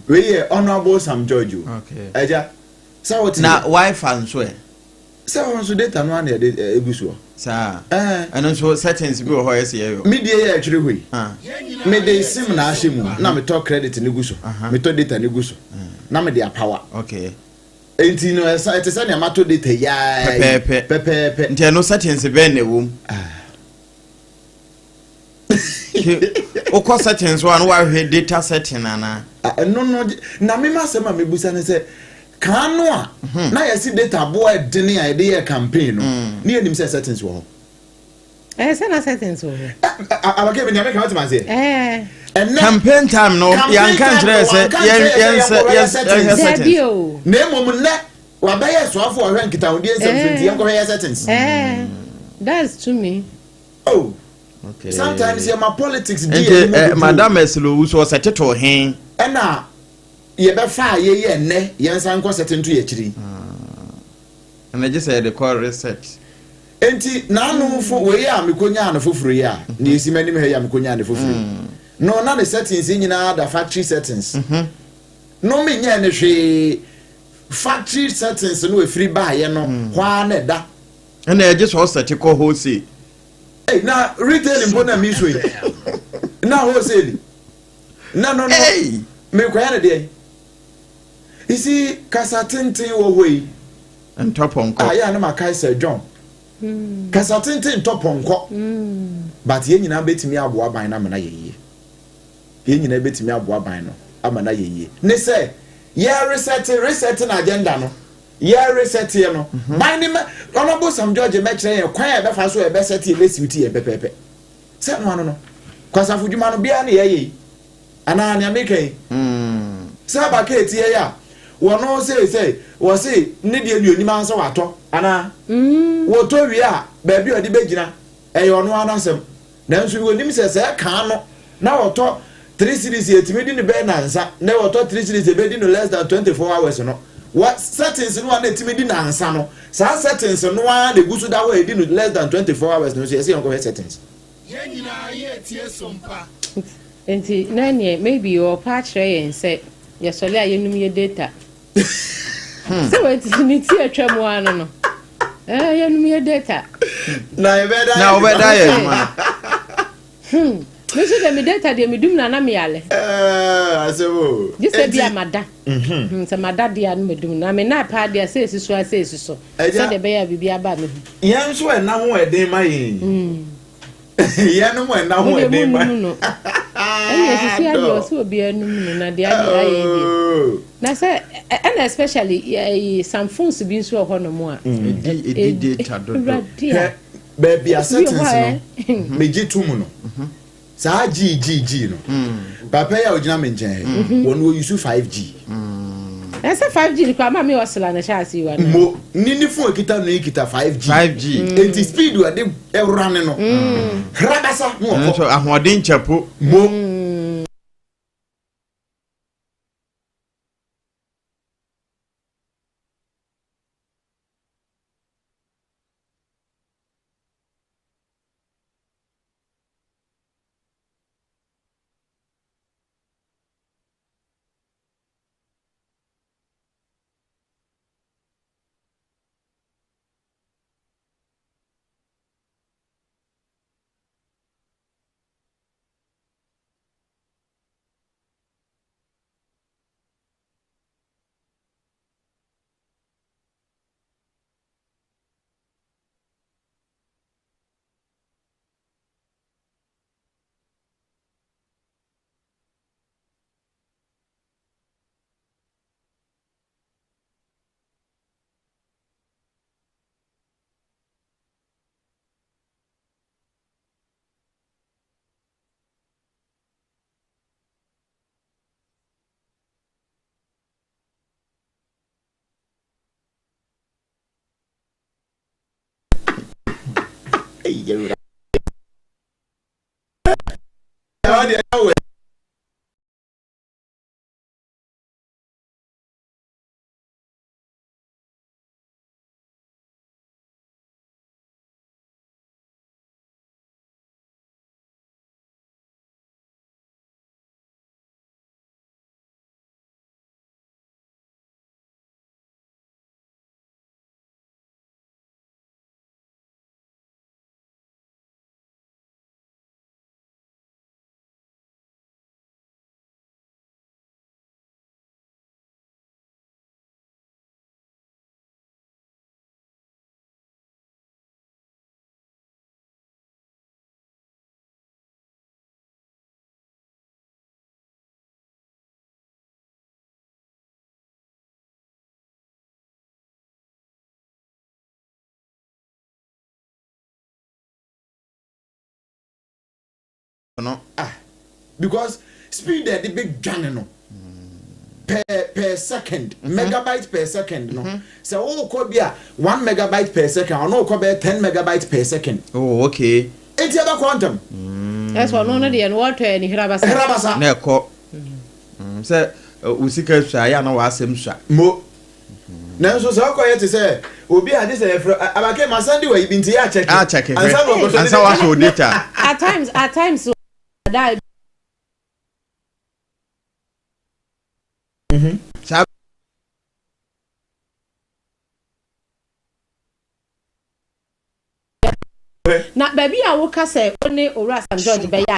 Wei yɛ Honourable Sam George o. Okay. Ɛgya sɛ wote Na wifi nso ɛ. Sɛ wɔn nso data no ana yɛde egu soɔ. Saa. Ɛɛ. Ɛno nso settings bi wɔ hɔ yɛ sɛ yɛyɔ. Mi die yɛ ɛtwerɛ hɔ yi. Ah. Me de sim na ahyɛ mu na metɔ credit ne gu so. Metɔ data ne gu so. Na me de apower. Enti no ɛsa ɛte sɛ nea matɔ data yaa yi. Pɛpɛɛpɛ. Pɛpɛɛpɛ. Nti ɛno settings bɛn na ɛwɔ mu? Wokɔ settings hɔ a na wahwɛ data setting anaa? Ah, ɛno no na mema asɛm a mebusa ne sɛ kan no a na yɛsi data aboa ɛdene a yɛde yɛ campaign no ne yɛnim sɛ settings wɔ hɔ. Ɛyɛ sɛ na settings wɔ hɔ. Abake mi nea meka wotem aseɛ. Ɛɛ. Ɛnɛ Campaign time no Campaign yɛnka time nkyerɛ no, sɛ wanka nkyerɛ sɛ yɛn yɛnkɔhwɛ yɛn settings. yɛnhwɛ Dabi settings. o. Na mmom nnɛ. Wabɛyɛ soafo a ɔhwɛ nkitahodie nsɛm so nti yɛnkɔhwɛ yɛ settings. Eh, that's to me. Oh. Okay. Sometimes yɛ ma politics di Nti yɛn mu eh, dodo. Madam Ursula Owusu ɔsɛ tetew he. Ɛna yɛbɛfa a yɛyɛ nnɛ yɛnsan nkɔ setting to yɛ akyiri. Ɛna gye sɛ yɛde kɔ research. Enti n'ano fo wei a mekonyaa no foforo yi a nea esi m'anim ha yi a mekonyaa no foforo yi no na ne settings yi nyinaa da factory settings no menyɛɛ no hwee factory settings no efiri baayɛ no hɔ ara na ɛda. Ɛna ɛgye sɛ ɔsɛte kɔ wholesale. Ei, na retail mpo na miso yi na wholesale na no no mekɔyɛ no deɛ. You see, kasa tenten wɔ hɔ yi. Ntɔ pɔnkɔ. Ah, yɛ a na makae Sir John. Kasa tenten ntɔ pɔnkɔ. But yɛn nyinaa bɛtumi aboa ban no ama no ayɛ yie. Yɛn nyinaa bɛtumi aboa ban no ama no ayɛ yie. Ne sɛ, yɛ resɛte, resetting agenda no, yɛ resɛteɛ no, ban no mɛ, Honourable Sam George mɛkyerɛ yɛn kwan a yɛbɛfa so a yɛbɛsɛte, yɛbɛsiwti yɛn pɛpɛɛpɛ. Sɛ no ano no, kwasafo dwuma no biara ne yɛyɛ yi. Anaa nea meka yi? Sɛ abaka etie yi a, wɔno sei sɛ wɔse ne deɛ nea onim ara sɛ watɔ anaa? Wɔtɔ wie a, baabi a ɔde bɛgyina, ɛyɛ ɔno ara n'asɛm. Nanso wɔnim sɛ sɛ ɛkaa no na wɔtɔ three cedis a ɛtumi di no bɛyɛ nansa, na wɔtɔ three cedis a ɛbɛdi no less than 24 hours no, wɔ settings no a na ɛtumi di nansa no, saa settings no ara na ɛgu so da hɔ a ɛdi no less than 24 hours no nso yɛse yɛnkɔhwɛ settings. Yɛn nyinaa yɛretie som pa. Nti na neɛ maybe ɔɔpɛ akyerɛ yɛn sɛ yɛsɔle a yɛnum yɛ data. Sɛ wei ti ne ti atwa mu ano no. Eh, yɛnum yɛ data. Na yɛbɛda Na wobɛda yɛ adwuma no. Me nso deɛ me data deɛ medum na na meyale. Eh, asɛm o. Gye sɛ bi a mada. Sɛ mada deɛ a no medum na me na paa deɛ sɛ esi so a sɛ esi so. Sɛdeɛ ɛbɛyɛ a biribi aba a mehu. Yɛn nso ɛna ho ɛden ma yɛn. Yɛn mo ɛna ho ɛden ma. Mo no. Ɛna esisi adeɛ ɔsɛ obiara num no na deɛ adeɛ ayɛ deɛ. Na sɛ ɛna especially ɛyi some phones bi nso wɔ hɔ nom a. Edi edi data dodo. Hwɛ baabi a settings no megye to mu no. Saa G G G no. Papa yi a ogyina me nkyɛn ha yi, wɔn wɔ use 5G. Ɛsɛ 5G no koraa ma me ɔsela na ɛhyɛ ase yi wa na. Mo ne ne phone kita no yi kita 5G. 5G. Enti speed a de ɛwura ne no. Hrabasa na ɔkɔ. Nso ahoɔden kyɛpo. Mo. No. Ah, because speed a ɛde bɛdwane no. Per second, megabyte per second no, sɛ wokɔ bi a 1 megabyte per second, ɔno wokɔ bɛyɛ 10 megabyte per second. Oh, okay. Enti ɛbɛkɔ ntɛm. Ɛsɛ ɔno no deɛ no wɔtɔ yɛ ne hirabasa. Hirabasa. Na ɛkɔ sɛ wo sika sua yɛ a na w'asɛm sua. Mo nanso sɛ ɔkɔ yɛ te sɛ obi a gye sɛ yɛfrɛ abake ma sandi wɔ yi bi nti yɛ akyɛke. Akyɛke hwɛ. Ansa na ɔkɔtɔ ne ansa wasɔ o data. At times da. Saa. Na baabi a woka sɛ wo ne Owura Sam George bɛyɛ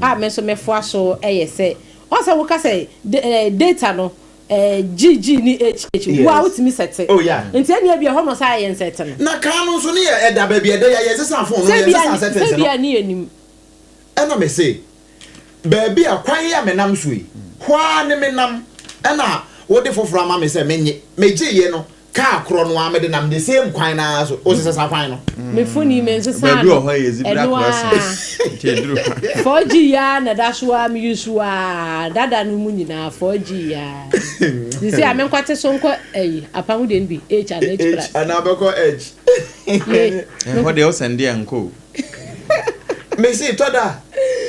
a me nso mefoa so, ɛyɛ sɛ ɔn sɛ woka sɛ data no GG ne HH wo a wotumi sɛte. Oh, yeah. Nti ɛnea bi ɛhɔ no sɛ ayɛ nsɛte no. Na kan no nso ne yɛ ɛda baabi ɛda yɛ yɛ sesa phone no sɛ yɛ bia sesa settings sɛ no. Bia ne yɛnim. Ɛna me se baabi a kwan yi a menam so yi hɔ a ne menam, ɛna wode foforɔ ama me sɛ menye megye yɛ no, kaa korɔ no a mede nam the same kwan naa so o sesa sa kwan no. Me phone yi me nsesa Baabi no. wɔ hɔ yɛ zebra Ɛno crossing a nti eduru hɔ. 4G ya na da so a me use a dada no mu nyinaa 4G ya sisi a menkɔte so nkɔ ɛyi apam deɛ no bi H and H plus. H anaa bɛkɔ H. Ye. Ɛhɔ deɛ wosɛnde yɛ nkɔ o. Me se tɔ da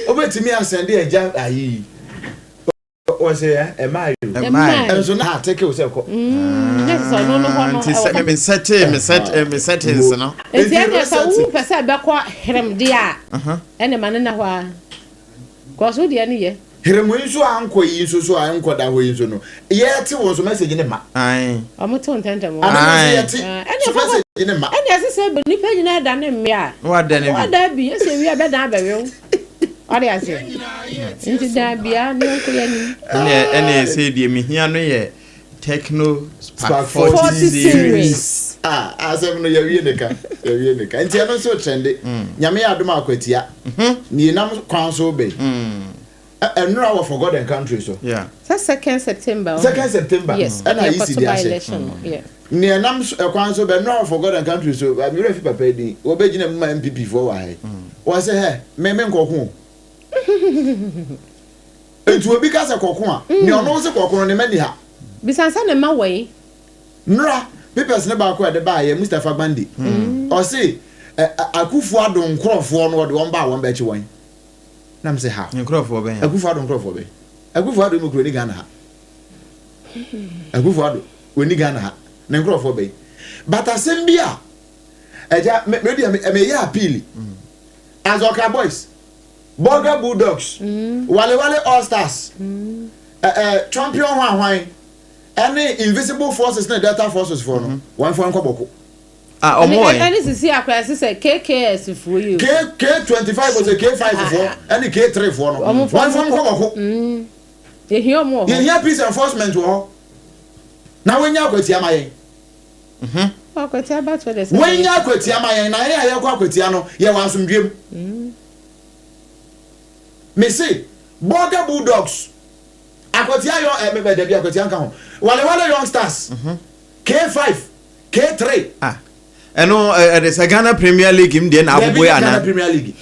wobɛtumi asɛnde agya ayi wɔ sɛ ɛmaa yi o. Ɛmaa. Ɛnso na ateke wo sɛ kɔ. Nyɛ sɛ ɔno no hɔ no Nti sɛ ɛwɔ me sɛte me set me settings no. Nti ɛnna sɛ wo pɛ sɛ ɛbɛkɔ herem deɛ a, ɛnna ma ne na hɔ a kɔso deɛ no yɛ. Heremu yi nso a nkɔ yi nso so a nkɔ da hɔ yi nso no yɛte wo nso message ne ma. Ae. Ɔmo te ntɛntɛm wɔ. Ade no nso Aye. yɛte Ah, ɛnna so ɛfa message ne ma. Ɛnna ɛsɛ sɛ nipa nyinaa da ne mmea Na wada ne a bi. wada bi ɛsɛ wi a bɛdan abɛwew ɔde ase nti dan bia ne yɛnkɔ yɛ anim. Ɛne sɛ deɛ mehia no yɛ Tecno Spark Spark 40 40 series. Series. Ah, asɛm no yɛwie ne ka, yɛwie ne ka. Nti ɛno nso trende. Nyame yɛ adom akwatia ne yɛnam kwan so bɛyi ɛnora wɔ For God and Country so. Sɛ 2nd September. 2nd September. Yes. Ɛna yi si yɛkɔto di by ahyɛ election no, yeah. ne ɛnam ɛkwan so bɛ ɛnora wɔ For God and Country so. Mmerɛ fi papa yi din wɔbɛgyina mu ma NPP foɔ wɔ ha yi wɔ sɛ hɛ me nkɔko o. Nti obi ka sɛ kɔko a, nea ɔno sɛ kɔko no ne ma ni ha. Bisansa ne ma wɔ yi. Nnora papers ne baako a ɛde baayɛ Mustapha Gbande ɔse Akufo Addo nkorɔfoɔ no, ɔde wɔn ba a wɔn bɛkye wɔn nam sɛ ha. Nkurɔfoɔ bɛn? Akufo Addo nkorɔfoɔ bɛn? Akufo Addo mu kuro ni Ghana ha. Akufo Addo wɔni Ghana ha ne nkorɔfoɔ bɛn? But asɛm bi a ɛgya me me deɛ me meyɛ appeal, Azɔka Boys, Burger Bulldogs, Wale Wale All Stars, ɛ ɛ Champion hwanhwan ɛne Invisible Forces ne Delta Forces foɔ no, wɔn fɔ nkɔ Bɔko. Ah, ɔmo wɔ ɛne sisi akora ɛsɛ sɛ KKS foɔ yi o. K K25 ɔsɛ K5 foɔ ɛne K3 foɔ no, Ɔmo wɔn fɔ nkɔ Bɔko. Yɛhia ɔmo wɔ hɔ. Yɛhia peace enforcement wɔ hɔ na wɔnya akwatia ma yɛn. Akwatia abato de sɛ. Wɔnya akwatia ma yɛn na yɛn a yɛkɔ akwatia no yɛwɔ asomdwem. Mese Border Bulldogs, akwatia yɔ ɛ mɛ dabi, akwatia nka ho, Wale Wale Young Stars, K5, K3. Ah, ɛno ɛde sɛ Ghana Premier League mu deɛ na Dabi, abobɔ yi Ghana ana? Premier League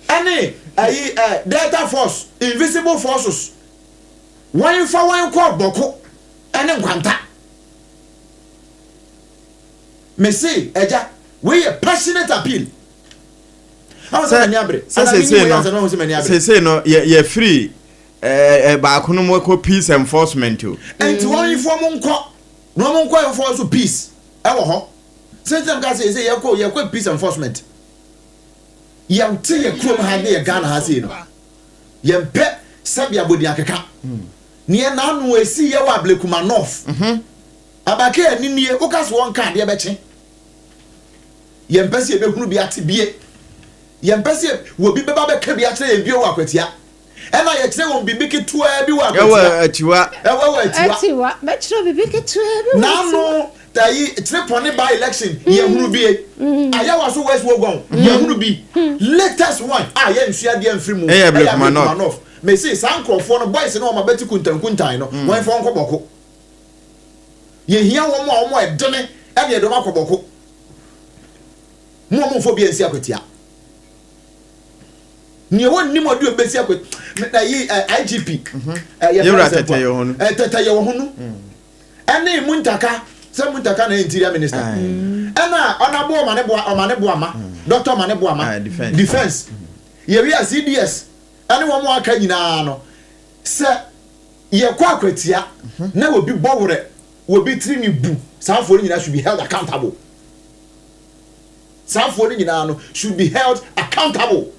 ɛne ɛyi Delta Force, Invisible Forces, wɔn fa wɔn kɔ Bɔko ɛne Nkwanta. Mese ɛgya wei yɛ passionate appeal awo sɛ mani abere. Sɛ sesei no sɛ mani abere. Sesei no yɛ yɛfiri ɛɛ baako no mu kɔ peace enforcement o. Nti wɔn yifoɔ mo nkɔ na wɔn nkɔ enforce peace ɛwɔ hɔ. Sɛ ka sɛ sɛ yɛkɔ peace enforcement, yɛnte yɛ kurom ha ne yɛ Ghana ha sei no, yɛmpɛ sɛbi abodi akeka neɛ n'ano esi yɛ wɔ Ablekuma North abake ani nie. Woka so wɔn ka adeɛ bɛkye, yɛmpɛ sɛ yɛbɛhunu bi ate bie, yɛmpɛ sɛ wɔbi bɛba bɛka bi akyerɛ yɛn bio wɔ Akwatia. Ɛna yɛkyerɛ wɔn biribi ketewaa bi wɔ Ɛwɔ Akwatia. Atiwa. Ɛwɔ wɔ Atiwa. Atiwa mɛkyerɛ biribi ketewa bi wɔ N'ano tayi kyerɛ pɔne by election yɛhunu bie Ayawa so West Wuogon yɛhunu bi. Latest one a yɛnsua deɛ mfiri mu. Ɛyɛ Ablekuma North. North. Mesi saa nkurɔfoɔ no, boys no, wɔn abɛti kuntankuntan no, wɔn fɔ nkɔ Bɔko. Yɛhia wɔn a wɔn ɛdene ɛne yɛde wɔn akɔ Bɔko. Mo a mo nfɔ bi ansi Akwatia nea wɔn nim ɔde obesi Akwatia. ɛyi IGP yɛ Yɛwura fɛn sɛ Tetteh Yohuno. Tetteh Yohuno ɛne Muntaka, sɛ Muntaka na Interior Minister, ɛna ɔnabo Ɔmane Boa, Ɔmane Boama, Doctor Ɔmane Boama. Ah, defence. Defence yɛwi a CDS ɛne wɔn a aka nyinaa no sɛ yɛkɔ akwatia na obi bɔ werɛ, obi tiri mi bu, saa afoɔ no nyinaa should be held accountable. Saa afoɔ no nyinaa no should be held accountable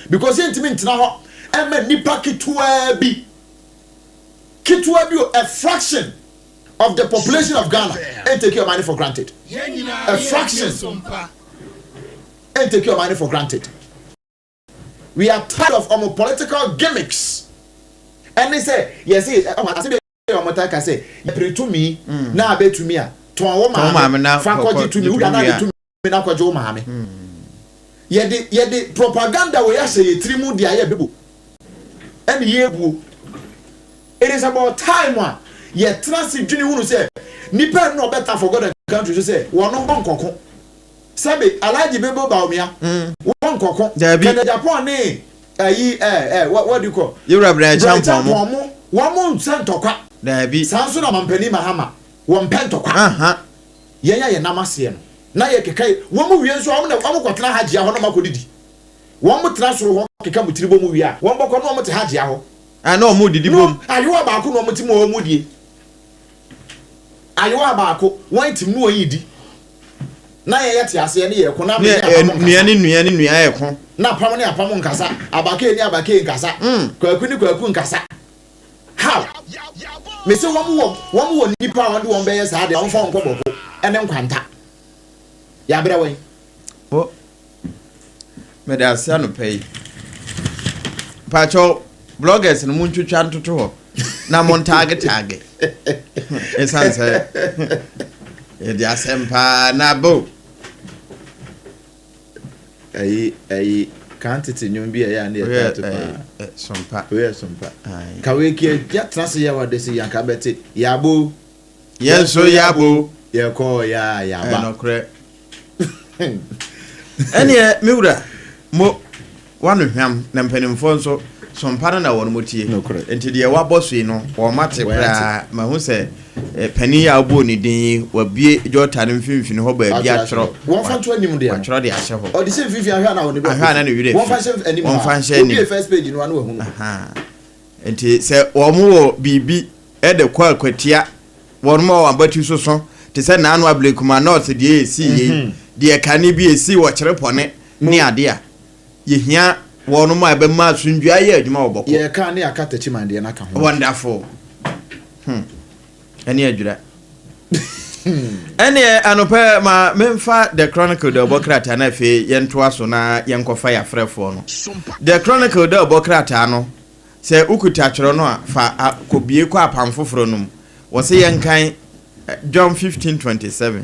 because yɛntumi ntena hɔ ɛma nipa ketewa bi, ketewa bi o, a fraction of the population of Ghana and take your money for granted. Yɛn nyinaa A fraction. yɛ tie Sompa. And take your money for granted. We are tired of ɔmo political gimmicks. Ɛne sɛ yɛsɛ ɔmo ase bɛ ɔmo ta ka sɛ yɛpere tumi na abɛtumi a tɔn wo Tɔn wo maame na maame fa kɔgye tumi wura na gye de tumi na kɔgye wo maame. Yɛde propaganda wɔ yɛahyɛ yɛ tiri mu de ayɛ bebo ɛne yɛ ebuo. It is about time a yɛtena se dwene hunu sɛ nipa no na ɔbɛta for God and country so sɛ wɔn ho nkɔko sɛbi Alhaji Bebo Bawumia wɔn nkɔko. Dabi. Kennedy Agyapong ne ɛyi ɛ ɛ what do you call Yɛwura Bryan Acheampong mo. Mo wɔn mo nsɛ ntɔkwa. Daabi. Saa nso na mampanin Mahama wɔn mpɛ ntɔkwa. Yɛn a yɛn nam aseɛ no na yɛ keka yi wɔn mu wie nso, wɔn na wɔn kɔtena Hagyia hɔ na wɔn akɔ didi. Wɔn mo tena soro hɔ keka mu tiri bɔ mu wie a, wɔn bɔkɔ na wɔn te Hagyia hɔ. Ah, na ɔmo didi no bom. Ayewa baako na wɔn ti mu a wɔn mu die ayewa baako, wɔn ti mu na wɔn yi di na yɛn yɛ te aseɛ ne yɛ ko na ne ne apam nua nkasa. Ne nua ne nua yɛ ko. Na apam ne apam nkasa, abake ne abake nkasa, kwaku ne kwaku nkasa. How mese wɔn wɔ nipa a wɔn de wɔn bɛyɛ saa deɛ, wɔn fa wɔn kɔ Bawku ɛne Nkwanta yabrɛ wɔn. Bo mede ase anɔpa yi, pakyɛw, bloggers no montwitwa ntoto hɔ na montaage ɛsiane sɛ yɛde asɛm paa na bo. Ɛyi kan tete nnwom bi a ɛyɛ a ne yɛ Oyɛ, taa to paa. Sompa. Oyɛ Sompa. Aye. Kawe kie yɛtena se yɛ wade se yanka bɛte yabo. Yɛn nso yɛabo. Yɛkɔɔ yɛ a yaba. Ɛnɔkorɛ ɛneɛ me wura mo wano hwam na mpanimfoɔ nso sompa no na wɔn mo tie. Nokorɛ. Nti deɛ wabɔ so yi no wɔn mate Wɔate. koraa. Mahu sɛ panin yi a wobɔɔ ne din yi wabue jɔta no mfimfini hɔ baabi atwerɛ. Wɔmfa nto anim deɛ no. Watwerɛ de ahyɛ hɔ. Ɔde hyɛ mfimfini ahwɛ a na wɔne Ahwɛ a na ne werɛ fi. Wɔmfa nhyɛ anim. Wɔmfa nhyɛ anim. Obie first page no ano wahu no. Aha. Nti sɛ wɔn wɔ biribi ɛde kɔ akwatia wɔn mu a wɔn abati soso te sɛ naano Ablekuma North deɛ esi yie, deɛ kane bi esi wɔ Kyerepɔne ne adeɛ a yɛhia wɔn mu a ɛbɛma asundua ayɛ adwuma wɔ Bawku. Yɛka ne yɛaka Takyiman deɛ no aka ho. Wonderful. Ɛne adwira ɛneɛ anɔpɛ ma memfa The Chronicle de ɔbɔ krataa no, afei yɛntoa so na yɛnkɔfa yɛafrɛfoɔ no. The Chronicle de ɔbɔ krataa no, sɛ wokuta twerɛ no a, fa kɔbie kɔ apam foforɔ no mu. Wɔ sɛ yɛnkan John 15:27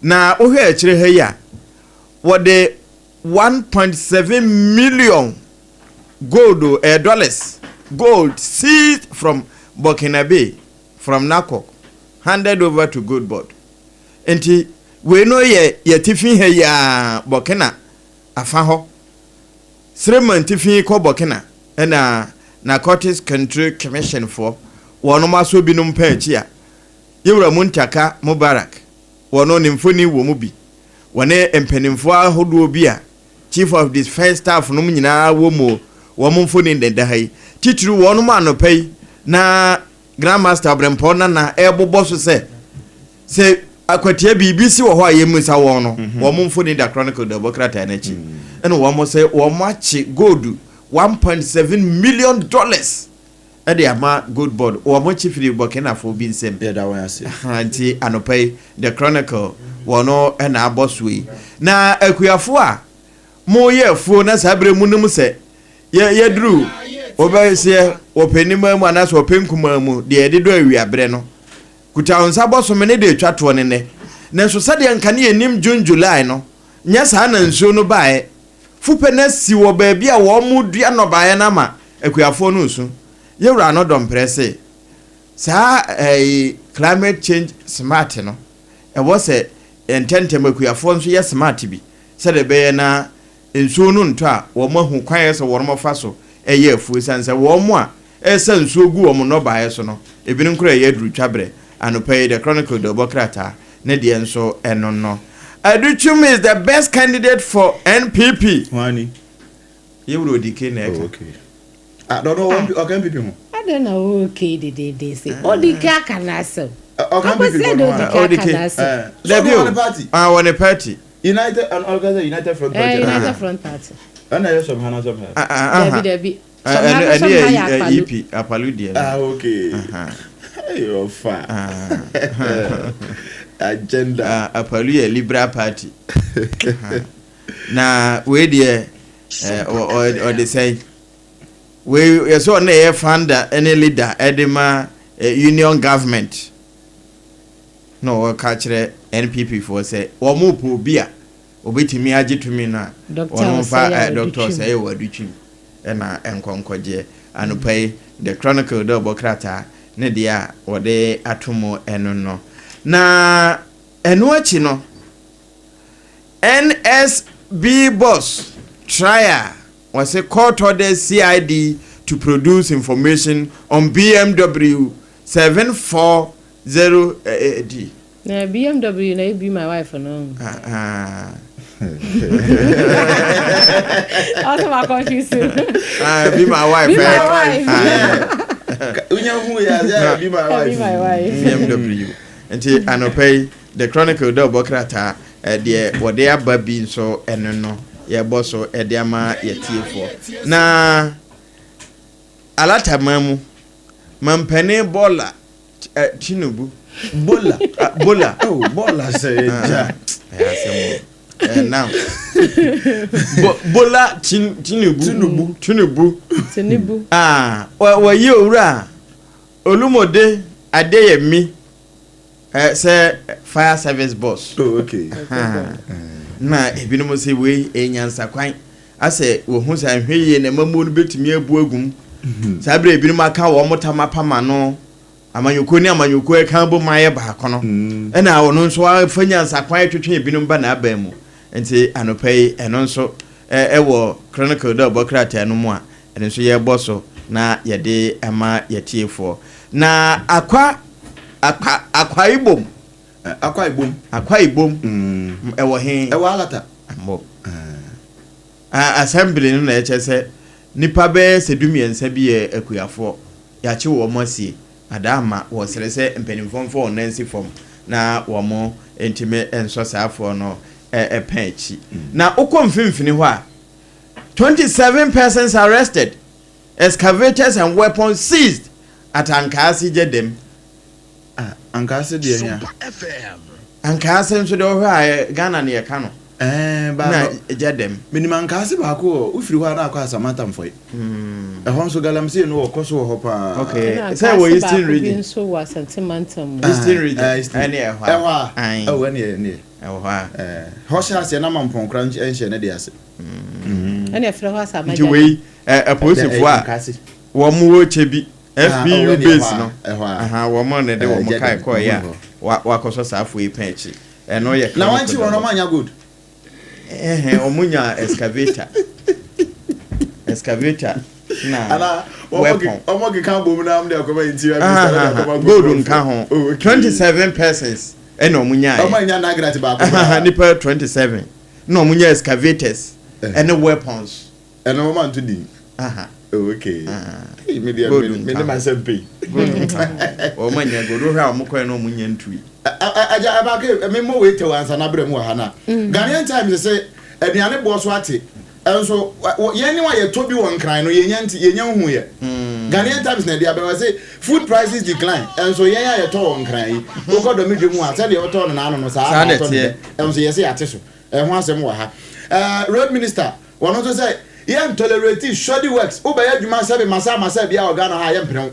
na wohwɛ akyire ha yi a wɔde 1.7 million gold o, dollars gold seized from Burkinabe from NACOC handed over to Gold Board. Nti wei no yɛ yɛtifi ha yi a Burkina afa hɔ, Sirema ntifi kɔ Burkina, ɛna Narcotics Control Commission foɔ wɔn aso binom pɛ akyi a yɛwura Muntaka Mubarak wɔn ne mfoni wɔ mu bi, wɔne mpanimfoɔ ahodoɔ bi a Chief of Defence Staff nom nyinaa wɔ mu, wɔn mfoni deda ha yi. Titiri wɔn mu anɔpa yi na Grandmaster Ɔbrɛmpɔn Nana ɛrebobɔ so sɛ akwatia biribi si wɔ hɔ a yɛmmisa wɔn no, wɔn mfoni da Chronicle da bɔ krataa n'akyi, ɛna wɔn sɛ wɔn akye gold $1.7 million ɛde ama Gold Board, wɔn akyi firi Burkinafoɔ bi nsam. Yɛda wɔn ase. Nti anɔpa yi The Chronicle wɔn ɛna abɔ so yi. Na akuafoɔ a moyɛ afuo na saa berɛ mu nom sɛ yɛduru wɔbɛseɛ wɔpɛ nima mu anaasɛ wɔpɛ nkumaa mu deɛ yɛde dɔ awiaberɛ no kuta wo nsa bɔsome ne de atwa toɔ ne nnɛ, nanso sɛdeɛ nka ne yɛnim June, July no nyɛ saa na nsuo no baeɛ fupɛ no asi wɔ baabi a wɔn mo dua nnɔbaeɛ no ama akuafoɔ no nsu. Yɛwura no dɔmprɛ se saa ɛyi climate change smart no ɛwɔ sɛ ntɛntɛm akuafoɔ nso yɛ smart bi sɛdeɛ ɛbɛyɛ na nsuo no ntɔ a wɔn ahu kwan yɛ sɛ wɔn fa so. yɛ afuo ɛsiane sɛ wɔn a ɛresa nsuo gu wɔn nnɔbaeɛ so no, ebinom koraa ɛyɛ aduru twaberɛ. Anɔpa yi, The Chronicle dawubɔ krataa ne deɛ nso ɛno no. Adutwum is the best candidate for NPP. Hwan ni? Yewura Odike na ɛka. Oh, okay. Ah, no, no, ɔka NPP ho. Adɛn na wo okay dedeede se Odike aka n'asɛm. Ɔka NPP ho no. Odike aka n'asɛm. Dabi o, ah, wɔ ne party. United, ɔka sɛ United Front Party. United Front Party. Ɛna ɛyɛ sɔm ha na sɔm ha. Dabi, dabi. Ɛno ɛno yɛ EP Apalu deɛ no. Ah okay. Hey ɔfa. Agenda. Ah, Apalu yɛ Liberal Party. Na wei deɛ ɔde sɛn? Wei yɛ sɛ ɔno ɛyɛ founder ne leader ɛde ma union government. Na ɔka kyerɛ NPP foɔ sɛ wɔn pɛ obi a obetumi agye tumi no a, wɔn mfa Doctor Osei wɔ Adutwum na nkɔ nkɔgyeɛ. Anɔpa yi, The Chronicle dɛ ɔbɔ krataa ne deɛ a wɔde ato mu ɛno no. Na ɛno akyi no, NSB boss trial, wɔse court orders CID to produce information on BMW 740D. Na BMW na ebi my wife no. Ah. Also my confuse. Ah, be my wife. Be my wife. Unya hu ya ya be my wife. Be my wife. BMW. Nti anɔpa yi The Chronicle dɛ ɔbɔ krataa deɛ wɔde aba bi nso ɛno no yɛbɔ so ɛde ama yɛtiefoɔ. Na alataman mu mampanin bɔɔla Tinubu. Bola. Bola. Oh, bola sɛ ɛgya. Ɛyɛ asɛm o. Now. Bola Tinubu. Tinubu. Tinubu. Tinubu. Ah, wɔyi owura Olumode Adeyemi sɛ fire service boss. Oh, okay. Na ebinom sɛ wei enyansakwan asɛ wɔhu sɛ ahwɛ yie na mmamuo no bɛtumi abu agum. Saa berɛ ebinom aka wɔn tam apam ano amanyɔkuo ne amanyɔkuo ɛka bɔ mu ayɛ baako no ɛna ɔno nso afa nyansakwan twetwe ebinom ba n'aban mu. Nti anɔpa yi ɛno nso ɛwɔ Chronicle dɛ ɔbɔ krataa no mu a ɛno nso yɛbɔ so na yɛde ɛma yɛtiefoɔ. Na akwa akwa Akwa Ibom. Akwa Ibom. Akwa Ibom. Ɛwɔ he? Ɛwɔ Alata. Mo. Assembly no na ɛkyɛ sɛ nipa bɛyɛ sɛ 13 bi yɛ akuafoɔ yɛakye wɔn asie ada ama wɔsrɛ sɛ mpanimfoɔ mfa wɔn nan nsi fam na wɔn ntumi nsɔ saa afoɔ no pɛn akyi. Na wokɔ mfimfini hɔ a, 27 persons arrested, excavators and weapons seized at Ankaase Gyedem. Ah, Ankaase deɛ hia. Ankaase nso deɛ ɔhwɛ a Ghana ne yɛka no. Ɛɛ, ba na Gyedem. Menim Ankaase baako wɔ, wofiri hɔ a na akɔ Asamata Mfɔe. Ɛhɔ nso galamsey no wɔkɔ so wɔ hɔ paa. Okay, sɛ wɔ Eastern Region. Ɛna Ankaase baako bi nso wɔ Asante Mantam mu. Eastern Region, ɛne ɛhɔ a. Ɛhɔ a, ɛwɔ ɛne ɛne. Ɛwɔ hɔ a. Hɔ hyɛ aseɛ na Mampɔn koraa nhyɛ ne de ase. Ɛna ɛfrɛ hɔ Asama Nti wei, apolisifoɔ a wɔn wɔ kyɛ bi FPU base no, wɔn na de wɔn kae kɔɔeɛ a wakɔsɔ saa afoɔ yi pɛn akyi. Ɛno yɛ Na wɔn akyi wɔn ɔmo anya gold. Ɛhɛn, wɔn nya excavator. Excavator na weapon. Ɔmo keka bom na ɔmo de akɔma interior minister na de akɔma Gold nka ho. 27 persons ɛna ɔmo nyaeɛ. Ɔmo anya nagrat baako koraa. Nipa 27 na ɔmo nya excavators ɛne weapons. Ɛna ɔmo anto din. Oh, okay. Hey, me deɛ me ne ma nsɛm pii. Gold nka ho. Ɔmo anya gold. Wohwɛ a ɔmo kɔɛ na ɔmo nya ntui. Agya ɛbaake me mmɔ wei tɛw ansa na abere mu wɔ ha na. Ghanaian Times sɛ aduane boɔ so ate. Nso yɛn ne wa yɛtɔ bi wɔ Nkran no yɛnya nti yɛnya nhu yɛ. Ghanaian Times na ɛde abɛn wɔ sɛ food prices decline. Nso yɛn a yɛtɔ wɔ Nkran yi wokɔ dɔmi dwa mu a sɛdeɛ wɔtɔ no n'ano no saa na atɔ no dɛ. Nso yɛsɛ yɛate so. Ɛho asɛm wɔ ha. Road minister wɔn nso sɛ yɛn tolerate shoddy works wobɛyɛ adwuma sɛbi masa masa bi a wɔ Ghana ha yɛn mpene wo.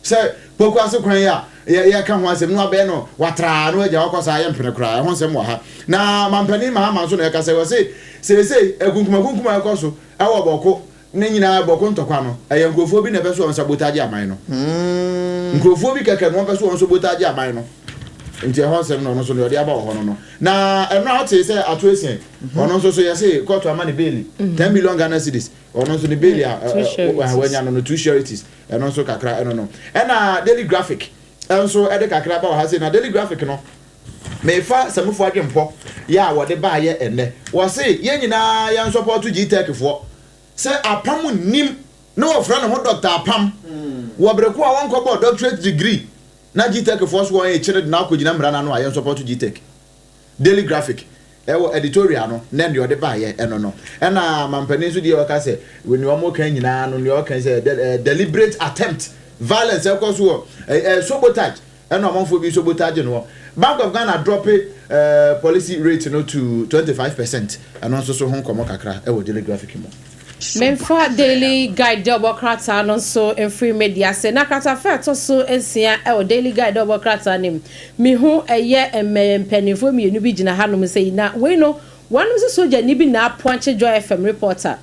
Sɛ poku ase kwan yi a yɛka ho asɛm no abɛyɛ no watraa no agya wakɔ saa yɛ mpene koraa ɛho nsɛm wɔ ha. Na mampanin Mahama nso na ɛka sɛ wɔse seesei akunkumakunkum a ɛkɔ so ɛwɔ Bawku ne nyinaa Bawku ntɔkwa no ɛyɛ nkurɔfoɔ bi na ɛpɛ so wɔn sabotage aman no. Nkurɔfoɔ bi kɛkɛ na wɔn pɛ so wɔn sabotage aman no. Nti ɛhɔ nsɛm na ɔno nso deɛ ɔde aba wɔ hɔ no no. Na ɛno a wotee sɛ Ato Essien, ɔno nso so yɛse kɔɔto ama no beeli, 10 million Ghana cedis, ɔno nso ne beeli a wanya no no, two sureties, ɛno nso kakra ɛno no. Ɛna Daily Graphic nso ɛde kakra ba wɔ ha sei, na Daily Graphic no, mefa Samufo adwempɔ yɛ a wɔde baayɛ ɛnnɛ, wɔse yɛn nyinaa yɛn sɔpɔto GTEC foɔ, sɛ apam nnim na wɔfrɛ ne ho Dɔkta Apam wɔ bere ko a ɔnkɔbɔɔ doctorate degree na GTEC foɔ so wɔn rekyere de no akɔgyina mmara no ano a yɛn sɔpɔto GTEC. Daily Graphic ɛwɔ editorial no nɛ deɛ ɔde baeɛ ɛno no. Ɛna mampanin nso deɛ ɔka sɛ nea wɔn ka nyinaa no nea ɔka sɛ deliberate attempt violence ɛkɔ so wɔ ɛɛ sabotage Ɛna ɔmanfoɔ bi nso botage no hɔ. Bank of Ghana drɔpe policy rate no to 25 percent, ɛno nso so ho nkɔmmɔ kakra wɔ Daily Graphic mu. Memfa Daily Guide dawubɔ krataa no nso mfiri me ase. Na kratafa a ɛtɔ so nsia wɔ Daily Guide dawubɔ krataa no mu, mehu ɛyɛ mmɛ mpanimfoɔ mmienu bi gyina hanom sɛ yi. Na wei no, wɔnom sɛ sogyani bi na apɔnkye Joy FM reporter.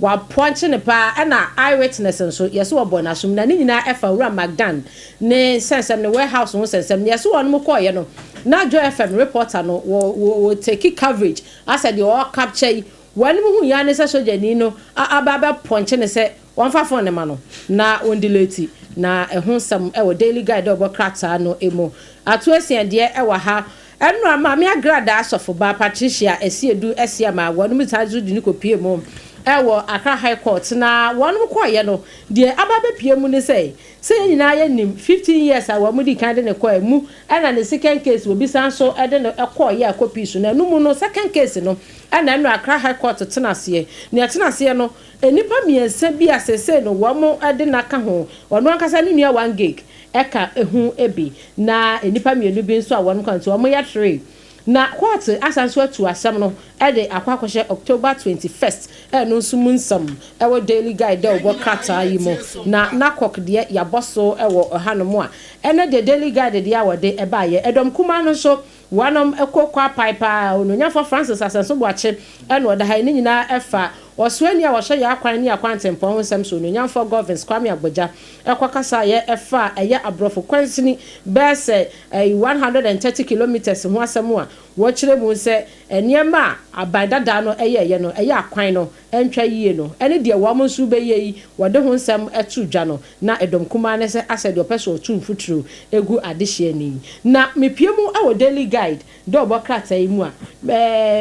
Wɔapɔnkye no paa ɛna eye witness nso yɛse wɔbɔ no asom na ne nyinaa ɛfa Owura McDan ne nsɛnsɛm ne warehouse ho nsɛnsɛm ne yɛse wɔnom kɔɔyɛ no na Joy FM reporter no wɔ wɔ take coverage asɛ deɛ ɔɔ capture yi wɔnom hu yɛ ara ne sɛ sogyani no aba abɛ pɔnkye no sɛ wɔmfa phone no ma no na ɔndelete na ɛho nsɛm ɛwɔ Daily Guide a ɔbɔ krataa no mu ato asia deɛ ɛwɔ ha Ɛnora Maame Agradaa Asɔfoba Patricia Asiedu Asiamah wɔnom san nso de no kɔpue mu wɔ Accra High Court na wɔnom kɔeɛ no deɛ aba abɛpue mu ne sɛ, sɛ yɛn nyinaa yɛnim 15 years a wɔn dii kan de no kɔɛ mu ɛna ne second case obi san nso de no kɔeɛ a kɔpii so na ɛno mu no second case no ɛna ɛnora Accra High Court tena aseɛ na ɛtena aseɛ no nnipa mmiɛnsa bi a seesei no wɔn de no aka ho ɔno ankasa ne nua one gig ɛka ho bi, na nnipa mmienu bi nso a wɔn kwan nti wɔyɛ tree. Na kɔɔte asan nso atu asɛm no de akɔ akɔhyɛ October 21st, ɛno nso mu nsɛm wɔ Daily Guide dawubɔ krataa yi mu. Na NACOC deɛ yɛabɔ so wɔ hanom a, ɛnɛ deɛ Daily Guide deɛ a wɔde baeɛ. Ɛdɔm kumaa no nso Wɔnom kɔ kɔ apae paa. Onuonyamfoɔ Francis Asɛnso Boakye na ɔda ha yi. Ne nyinaa ɛfa ɔsoani a ɔhwɛ yɛn akwan ne akwantempɔn ho nsɛm so, Onuonyamfoɔ Governs Kwame Agbodza kɔ kasaeɛ ɛfa ɛyɛ aborɔfo kwansini bɛyɛ sɛ 130 kilometres ho asɛm a wɔkyerɛ mu sɛ nneɛma a aban dadaa no yɛeɛ no ɛyɛ akwan no antwa yie no ne deɛ wɔn nso rebɛyɛ yi, wɔde ho nsɛm to dwa no, na ɛdɔm kumaa no sɛ asɛ deɛ ɔpɛ sɛ ɔto mfuturo gu adehyeɛ no yi. Na mepue mu wɔ Daily Guide dɔɔbɔ krataa yi mu a,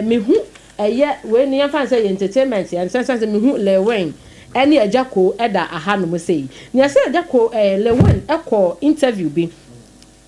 mehu ɛyɛ wei no yɛmfa no sɛ ɛyɛ entertainment, ɛnsɛ sɛ mehu Lil Wayne ne Agya Koo da ahanom sei. Nea ɛsɛ Agya Koo, Lil Wayne kɔɔ interview bi,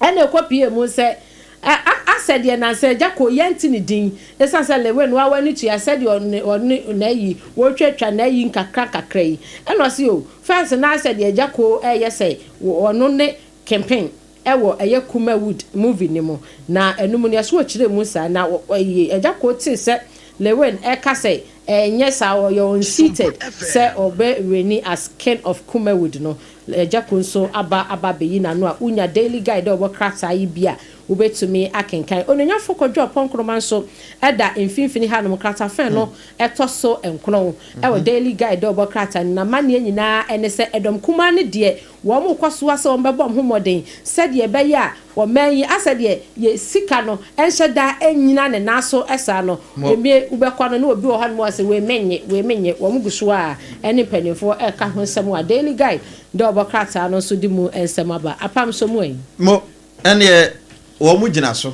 Ɛna ɛkɔpuee mu sɛ, asɛ deɛ nansa agya koo yɛnte ne din, ɛsiane sɛ Lewin no awa ne tua sɛdeɛ ɔne ɔne n'ayi wɔretwatwa n'ayi nkakra nkakra yi. Ɛna ɔse o, fɛnse no asɛ deɛ agya koo ɛreyɛ sɛ ɔno ne Kempen ɛwɔ ɛyɛ Kumawood movie no mu. Na ɛno mu no yɛso ɔkyerɛɛ mu saa. Na ɛyi agya koo tee sɛ Lewin ɛreka sɛ ɛnyɛ saa ɔyɛ unseated sɛ ɔbɛ reigni as king of Kumawood no. Agya Ku nso aba aba abeyi n'ano a wunya Daily Guide a ɔwɔ krataa yi bi a wubetumi akenkan. Onuonyamfo Kwadwo Ɔpɔn Nkrumah nso da mfinimfini hanom, kratafɛn no ɛtɔ so nkron wɔ Daily Guide a ɔbɔ krataa no. N'amanneɛ nyinaa ne sɛ ɛdɔm kumaa no deɛ wɔrekɔ so ara sɛ wɔbɛbɔ wɔn ho mmɔden sɛdeɛ ɛbɛyɛ a Ɔman yi asɛ deɛ yɛ sika no nhyɛ da nnyina ne nan so saa no, ɛmie wobɛkɔ no na obi wɔ hɔ nom a ɔse wei mennye, wei mennye, wɔn gu so ara ɛne mpaninfoɔ ɛreka ho nsɛm a Daily Guide dɛ ɔbɔ krataa no nso de mu nsɛm aba. Apam so mu ɛ? Mo, ɛnneɛ wɔn gyina so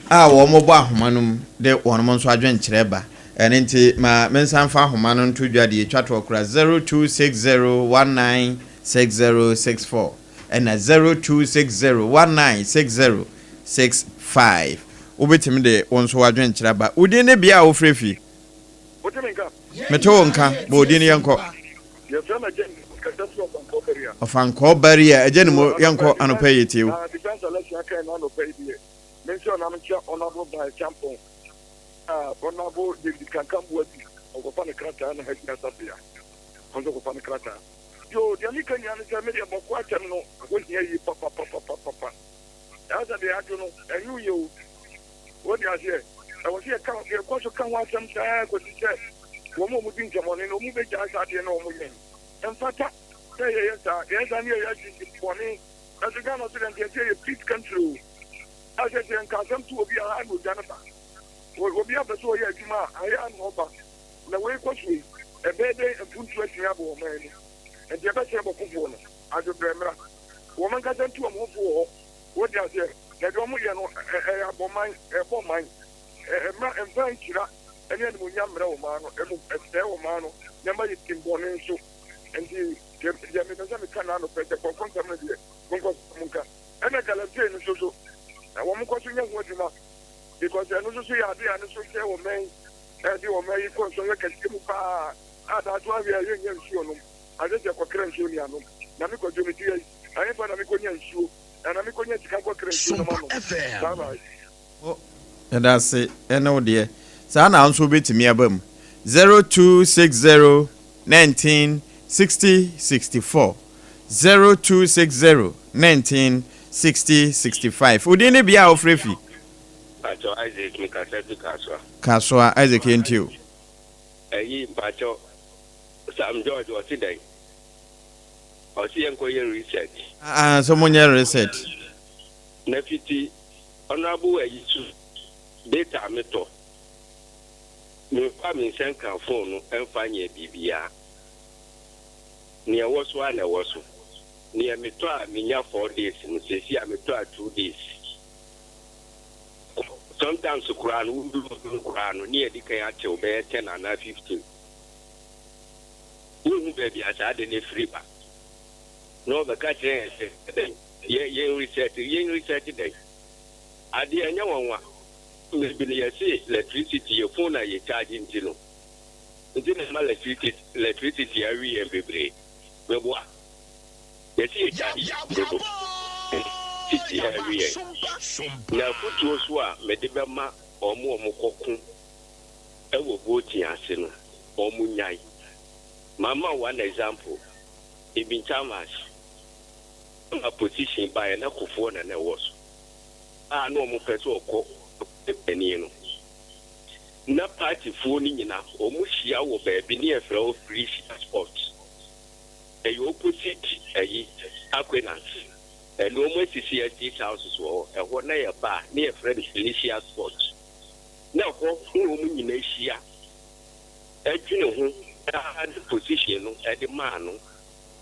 a wɔbɔ ahoma no mu de wɔn nso adwenkyerɛ ba. Ɛno nti ma mensan mfa ahoma no nto dwa deɛ ɛtwa toɔ koraa, 0260196064. Ɛna 0260196065. Wobɛtumi de wo nso w'adwenkyerɛ aba. Wo din ne bea a wofrɛ fi? Wote me nka? Mete wo nka. Bɔ wo din yɛnkɔ. Yɛfrɛ me Agya Nimo, mekasa firi Ɔfankɔɔ Barrier. Ɔfankɔɔ Barrier, Agya Nimo, yɛnkɔ anɔpa yi yɛtie wo. Na defense election aka ɛno anɔpa yi deɛ, me nso na menkyia Honourable Bae Champon, Honourable David Kankam Boadu, ɔkɔfa ne krataa na Hajia Asafea, ɔno nso kɔfa ne krataa. Yoo, deɛ meka nyinaa ne sɛ me deɛ bɔko asɛm no ho hia yie papapapapapa. Ɛyɛ sɛ deɛ adwo no, ɛnwo yie o. Wote aseɛ? Ɛwɔ sɛ yɛka, yɛkɔ so ka ho asɛm saa kɔsi sɛ wɔn a wɔdi nsɛmmɔne no, wɔbɛgyae saa adeɛ no a wɔyɛ no. Ɛmfata sɛ yɛyɛ saa. Yɛyɛ saa ne yɛyɛ adwene bɔne. Nanso Ghana nso deɛ, nka yɛse yɛyɛ peace country o. A sɛ sɛ nka asɛm to obi a, ha na odwane ba. Obi apɛ sɛ ɔyɛ adwuma a, ha yi ara na ɔba. Na wei kɔ so yi, ɛbɛyɛ dɛn mpuntuo atumi aba ɔman mu? Enti ɛbɛsrɛ bɔkofoɔ no, adwebrɛ mmra. Wɔn ankasa ntu wɔn ho fo wɔ hɔ. Wote aseɛ? Na deɛ wɔyɛ no, ɛyɛ abɔman, ɛbɔ man. Ɛmma, ɛmfa nhyira ne animuonyam mmrɛ ɔman no, mmom ɛsɛe ɔman no, na ɛma yɛ din bɔne nso. Enti deɛ, deɛ mepɛ sɛ meka no anɔpa yi, sɛ pɔnkɔ nsɛm no deɛ, monkɔ so monka. Ɛna galamsey no nso so, na wɔn nkɔ so nyɛ ho adwuma, because ɛno nso so yɛ adeɛ a ɛno nso sɛe ɔman yi, ɛde ɔman yi kɔ nsɔhwɛ kɛseɛ mu paa, a daakye ahwɛ a yɛnnya nsuo nom, agye sɛ yɛkɔkra nsuo ne anom. Na me Kwadwo mete ha yi, ɛhefa na mekɔnya nsuo, anaa mekɔnya sika nkɔkra nsuo na manom? Bye bye. Oh, yɛda ase ɛne wo deɛ. Saa na nso wobɛtumi aba mu. 0260 19 60 64 0260 19 60 65. Wo din ne bea a wofrɛ fi? Mpakyɛw Isaac me kasa fi Kasoa. Kasoa, Isaac yɛntie o. Ɛyi mpakyɛw Sam George ɔse dɛn? Ɔse yɛnkɔ yɛ research. Ah, sɛ mo nyɛ research. Na fiti honourable ayi so data a metɔ memfa me nsa nka phone no mfa nyɛ biribiara. Nea ɛwɔ so ara na ɛwɔ so. Nea metɔ a menya 4 days no seesei a metɔ a 2 days. Sometimes koraa no wo load no koraa no ne yɛde kan atew bɛyɛ 10 anaa 15. Wonhu baabi a saa ade no firi ba. Na ɔbɛka kyerɛ yɛn sɛ dɛn? Yɛ yɛn research, yɛn research dɛn? Adeɛ ɛnyɛ nwanwa. Mmerɛ bi no yɛse electricity yɛ phone a yɛ charge nti no nti na ɛma electricity electricity awi yɛn bebree. Meboa? Yɛse yɛ charge dodo electricity awi yɛn. Na afutuo so a mede bɛma wɔn a wɔkɔko wɔ voting ase no wɔn nyae. Mama wo one example, Ibn Chamas ma position baeɛ na Kufuor na na ɛwɔ so a na wɔn pɛ sɛ ɔkɔ panin no. Na party foɔ no nyina wɔn hyia wɔ baabi ne yɛfrɛ hɔ Felicia Sport. Ɛyɛ opposite ɛyi Aquinas. Ɛno wɔn asisi estate houses wɔ hɔ. Ɛhɔ na yɛba a ne yɛfrɛ no Felicia Sport. Na ɛhɔ na wɔn nyina hyia ɛdwene ho de position no de maa no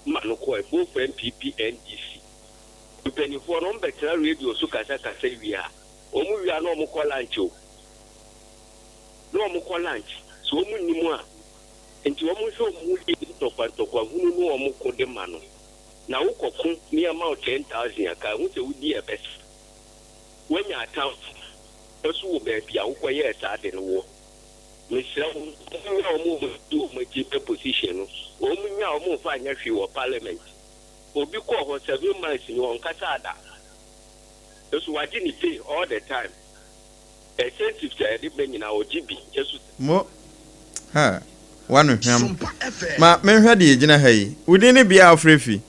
ma no kɔɛ both NPP NDC mpaninfoɔ no wɔn bɛtena radio so kasa kasa wie a wɔn wie a na wɔn kɔ lunch o na wɔn kɔ lunch so wɔn nni mu a nti wɔn nhwɛ wɔn ho yie ntɔkwa ntɔkwa hunu no wɔn ko de ma no na wokɔ ko ne ama wo 10,000 a ka ho sɛ wodi ɛbɛsa wanya atamfo nso wɔ baabi a wokɔ yɛɛ saa de no wɔ. Mesrɛ wo, wɔn nya wɔn a wɔdi wɔn akyi pɛ position no, wɔn nya wɔn mfa nyɛ hwee wɔ parliament. Obi kɔɔ hɔ 7 months ni ɔnkasaa da. Nso wagye ne pay all the time. Incentives a yɛde bɛ nyinaa ɔgye bi. Nso. Mo, ha, w'ano hwam. Ma menhwɛ deɛ ɛgyina ha yi. Wo din ne bea a wofrɛ fi?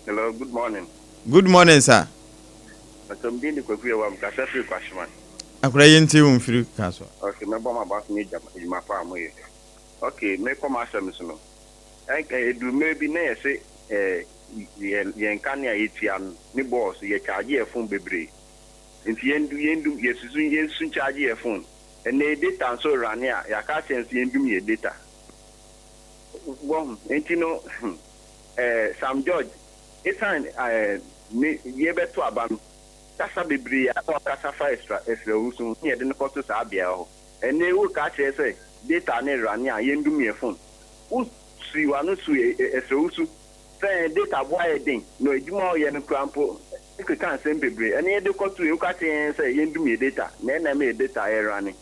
Hello, good morning. Good morning, sir. Pastor, me din de Kwaku Yɛwa, mekasa firi Kwashieman. Akora yi nti wo mfiri ka so. Okay, mɛbɔ mo aba so ne adwuma pa a moyɛ. Okay, mekɔ m'asɛm so no. Ɛduru mmerɛ bi na yɛse yɛn kanea yɛtua no ne bɔɔl so yɛ charge yɛ phone bebree. Nti yɛndu yɛndum yɛsusu yɛnsu charge yɛ phone. Ɛnɛ data nso rane a yɛaka akyerɛ nso yɛndum yɛ data. Wɔn nti no Sam George esan ne yɛbɛto aba no kasa bebree a na wakasa fa ɛsrɛwu so ne yɛde no kɔto saa beaeɛ hɔ. Ɛnɛ wo ka kyerɛ sɛ data ne rane a yɛndum yɛ phone. Wo sui w'ano sui ɛsrɛwu so sɛ data boa yɛ den na adwuma a ɔyɛ no kura mpo keka nsɛm bebree. Ɛne yɛde kɔto yi woka kyerɛ yɛn sɛ yɛndum yɛ data na ɛna ɛma yɛ data ɛrane.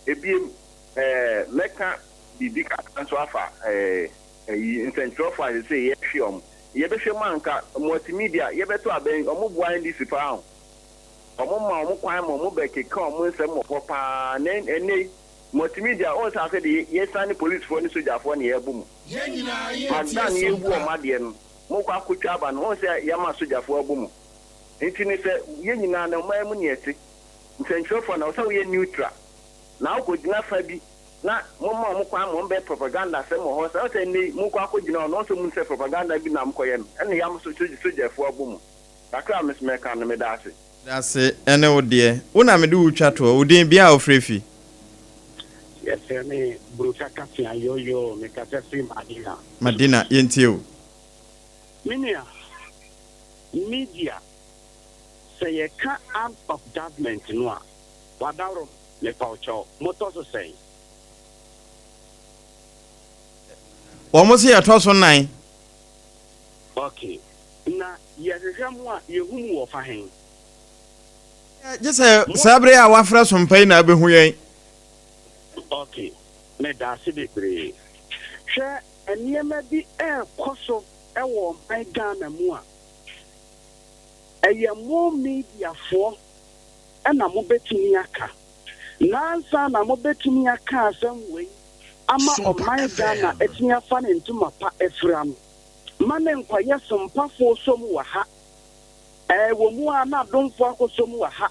Ebiem mɛka biribi kakra nso afa ɛyi nsɛntwerɛfoɔ a sɛ yɛhwɛ ɔmo. Yɛbɛhwɛ mu anka multimedia yɛbɛto abɛn ɔmo boa NDC paa o. Ɔmo ma ɔmo kwan ma ɔmo bɛkeka ɔmo nsɛm wɔ hɔ paa na ɛnɛ multimedia ɔn sɛ afɛ de yɛsan ne policefoɔ ne sogyafoɔ ne yɛbɔ mu. Magdan yɛbu ɔmo adeɛ no mokɔ akotwa aba no ɔn sɛ yɛama sogyafoɔ abɔ mu. Nti ne sɛ yɛn nyinaa na ɔman mu ne yɛte nsɛntwerɛfoɔ na ɔsɛ woyɛ neutral na wokɔgyina fa bi na moma ɔmo kwan ma ɔmo bɛyɛ propaganda sɛm wɔ hɔ sɛ ɔsɛ nnɛ yi mokɔ akɔgyina hɔ na ɔsɛ mu sɛ propaganda bi na mokɔyɛ no ɛna yam so sogyafoɔ abɔ mu kakra a mesomɛka no meda ase. Dase ɛne wo deɛ. Wo na mede wo twa toɔ. Wo din, bea a wofrɛ fi? Yɛfrɛ me Broka Kasia Yoyo, mekasa firi Madina. Madina, yɛntie wo. Me nua, media, sɛ yɛka arms of government no a, wadaworo mepaw kyɛw, motɔ so sɛn? Wɔn se yɛtɔ so nan. Ok, na yɛhwehwɛ mo a, yɛhu mo wɔ fa hen? Gye sɛ saa bere a woafrɛ so mpa yi na wobɛhu yɛn. Ok, medaase bebree. Hwɛ nneɛma bi ɛrekɔ so wɔ ɔman Ghana mu a, ɛyɛ mo mediafoɔ na mobɛtumi aka. Na ansa na mobɛtumi aka asɛm wei ama ɔman Ghana atumi afa ne ntoma pa afira no, ma ne nkɔyɛ sompafoɔ som wɔ ha, ɛwɔ mu a na adomfoɔ akɔsom wɔ ha,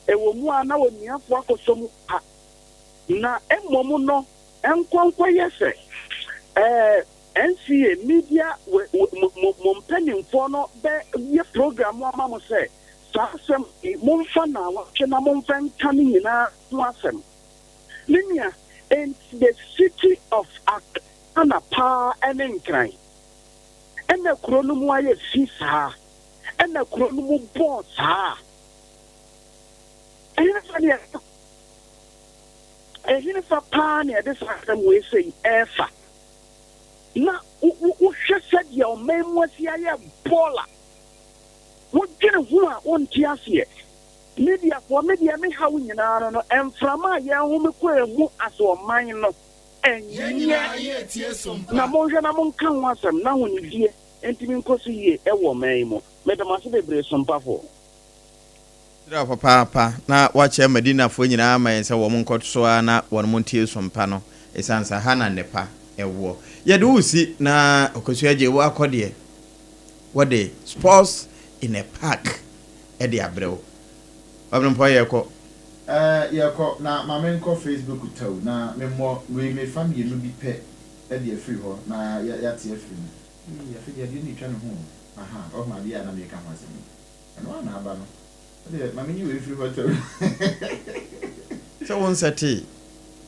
ɛwɔ mu a na onuafoɔ akɔsom wɔ ha, na mmom no nkɔ nkɔyɛ sɛ ɛɛ NCA media mo mo mo mpanimfoɔ no bɛyɛ program ama mo sɛ saa asɛm yi momfa naawɔtwe na momfa nka ne nyinaa ho asɛm. Me nua, enti the city of Accra paa ne Nkran ɛna kuro no mu ayɛ fi saa, ɛna kuro no mu bɔɔ saa. Ɛhefa ne yɛde ɛhefa paa na yɛde saa asɛm wei sei ɛrefa? Na wohwɛ sɛdeɛ ɔman mu asi ayɛ bɔɔla, wodwene ho a wonte aseɛ. Mediafoɔ, me deɛ me haw nyinaa no no, mframa a yɛhome kɔ emu as ɔman no, ɛnyɛ. Na monhwɛ na monka ho asɛm na ahonidie ntumi nkɔ so yie wɔ ɔman yi mu. Meda mo ase bebree Sompafoɔ. Hyira wo papaapa na woakyɛ Madinafoɔ nyinaa ama yɛn sɛ wɔn nkɔ so ara na wɔn ntie sompa no ɛsiane sɛ ha na nnepa wɔ. Yɛde wo resi na Ɔkɔsua gye wo akɔ deɛ wɔde sports in a park de abrɛ wo. Ɔbenempɔn yɛkɔ. Ɛɛ yɛkɔ na ma menkɔ Facebook tɛw na memmɔ wei mefa mmienu bi pɛ de afiri hɔ na yɛate afiri mu. Eii afei deɛ adeɛ no retwa me ho o ahaa wahu adeɛ a na mereka ho asɛm yi ɛno ara na aba no wodeɛ ma menyi wei mfiri hɔ tɛw. Sɛ wo nsɛtee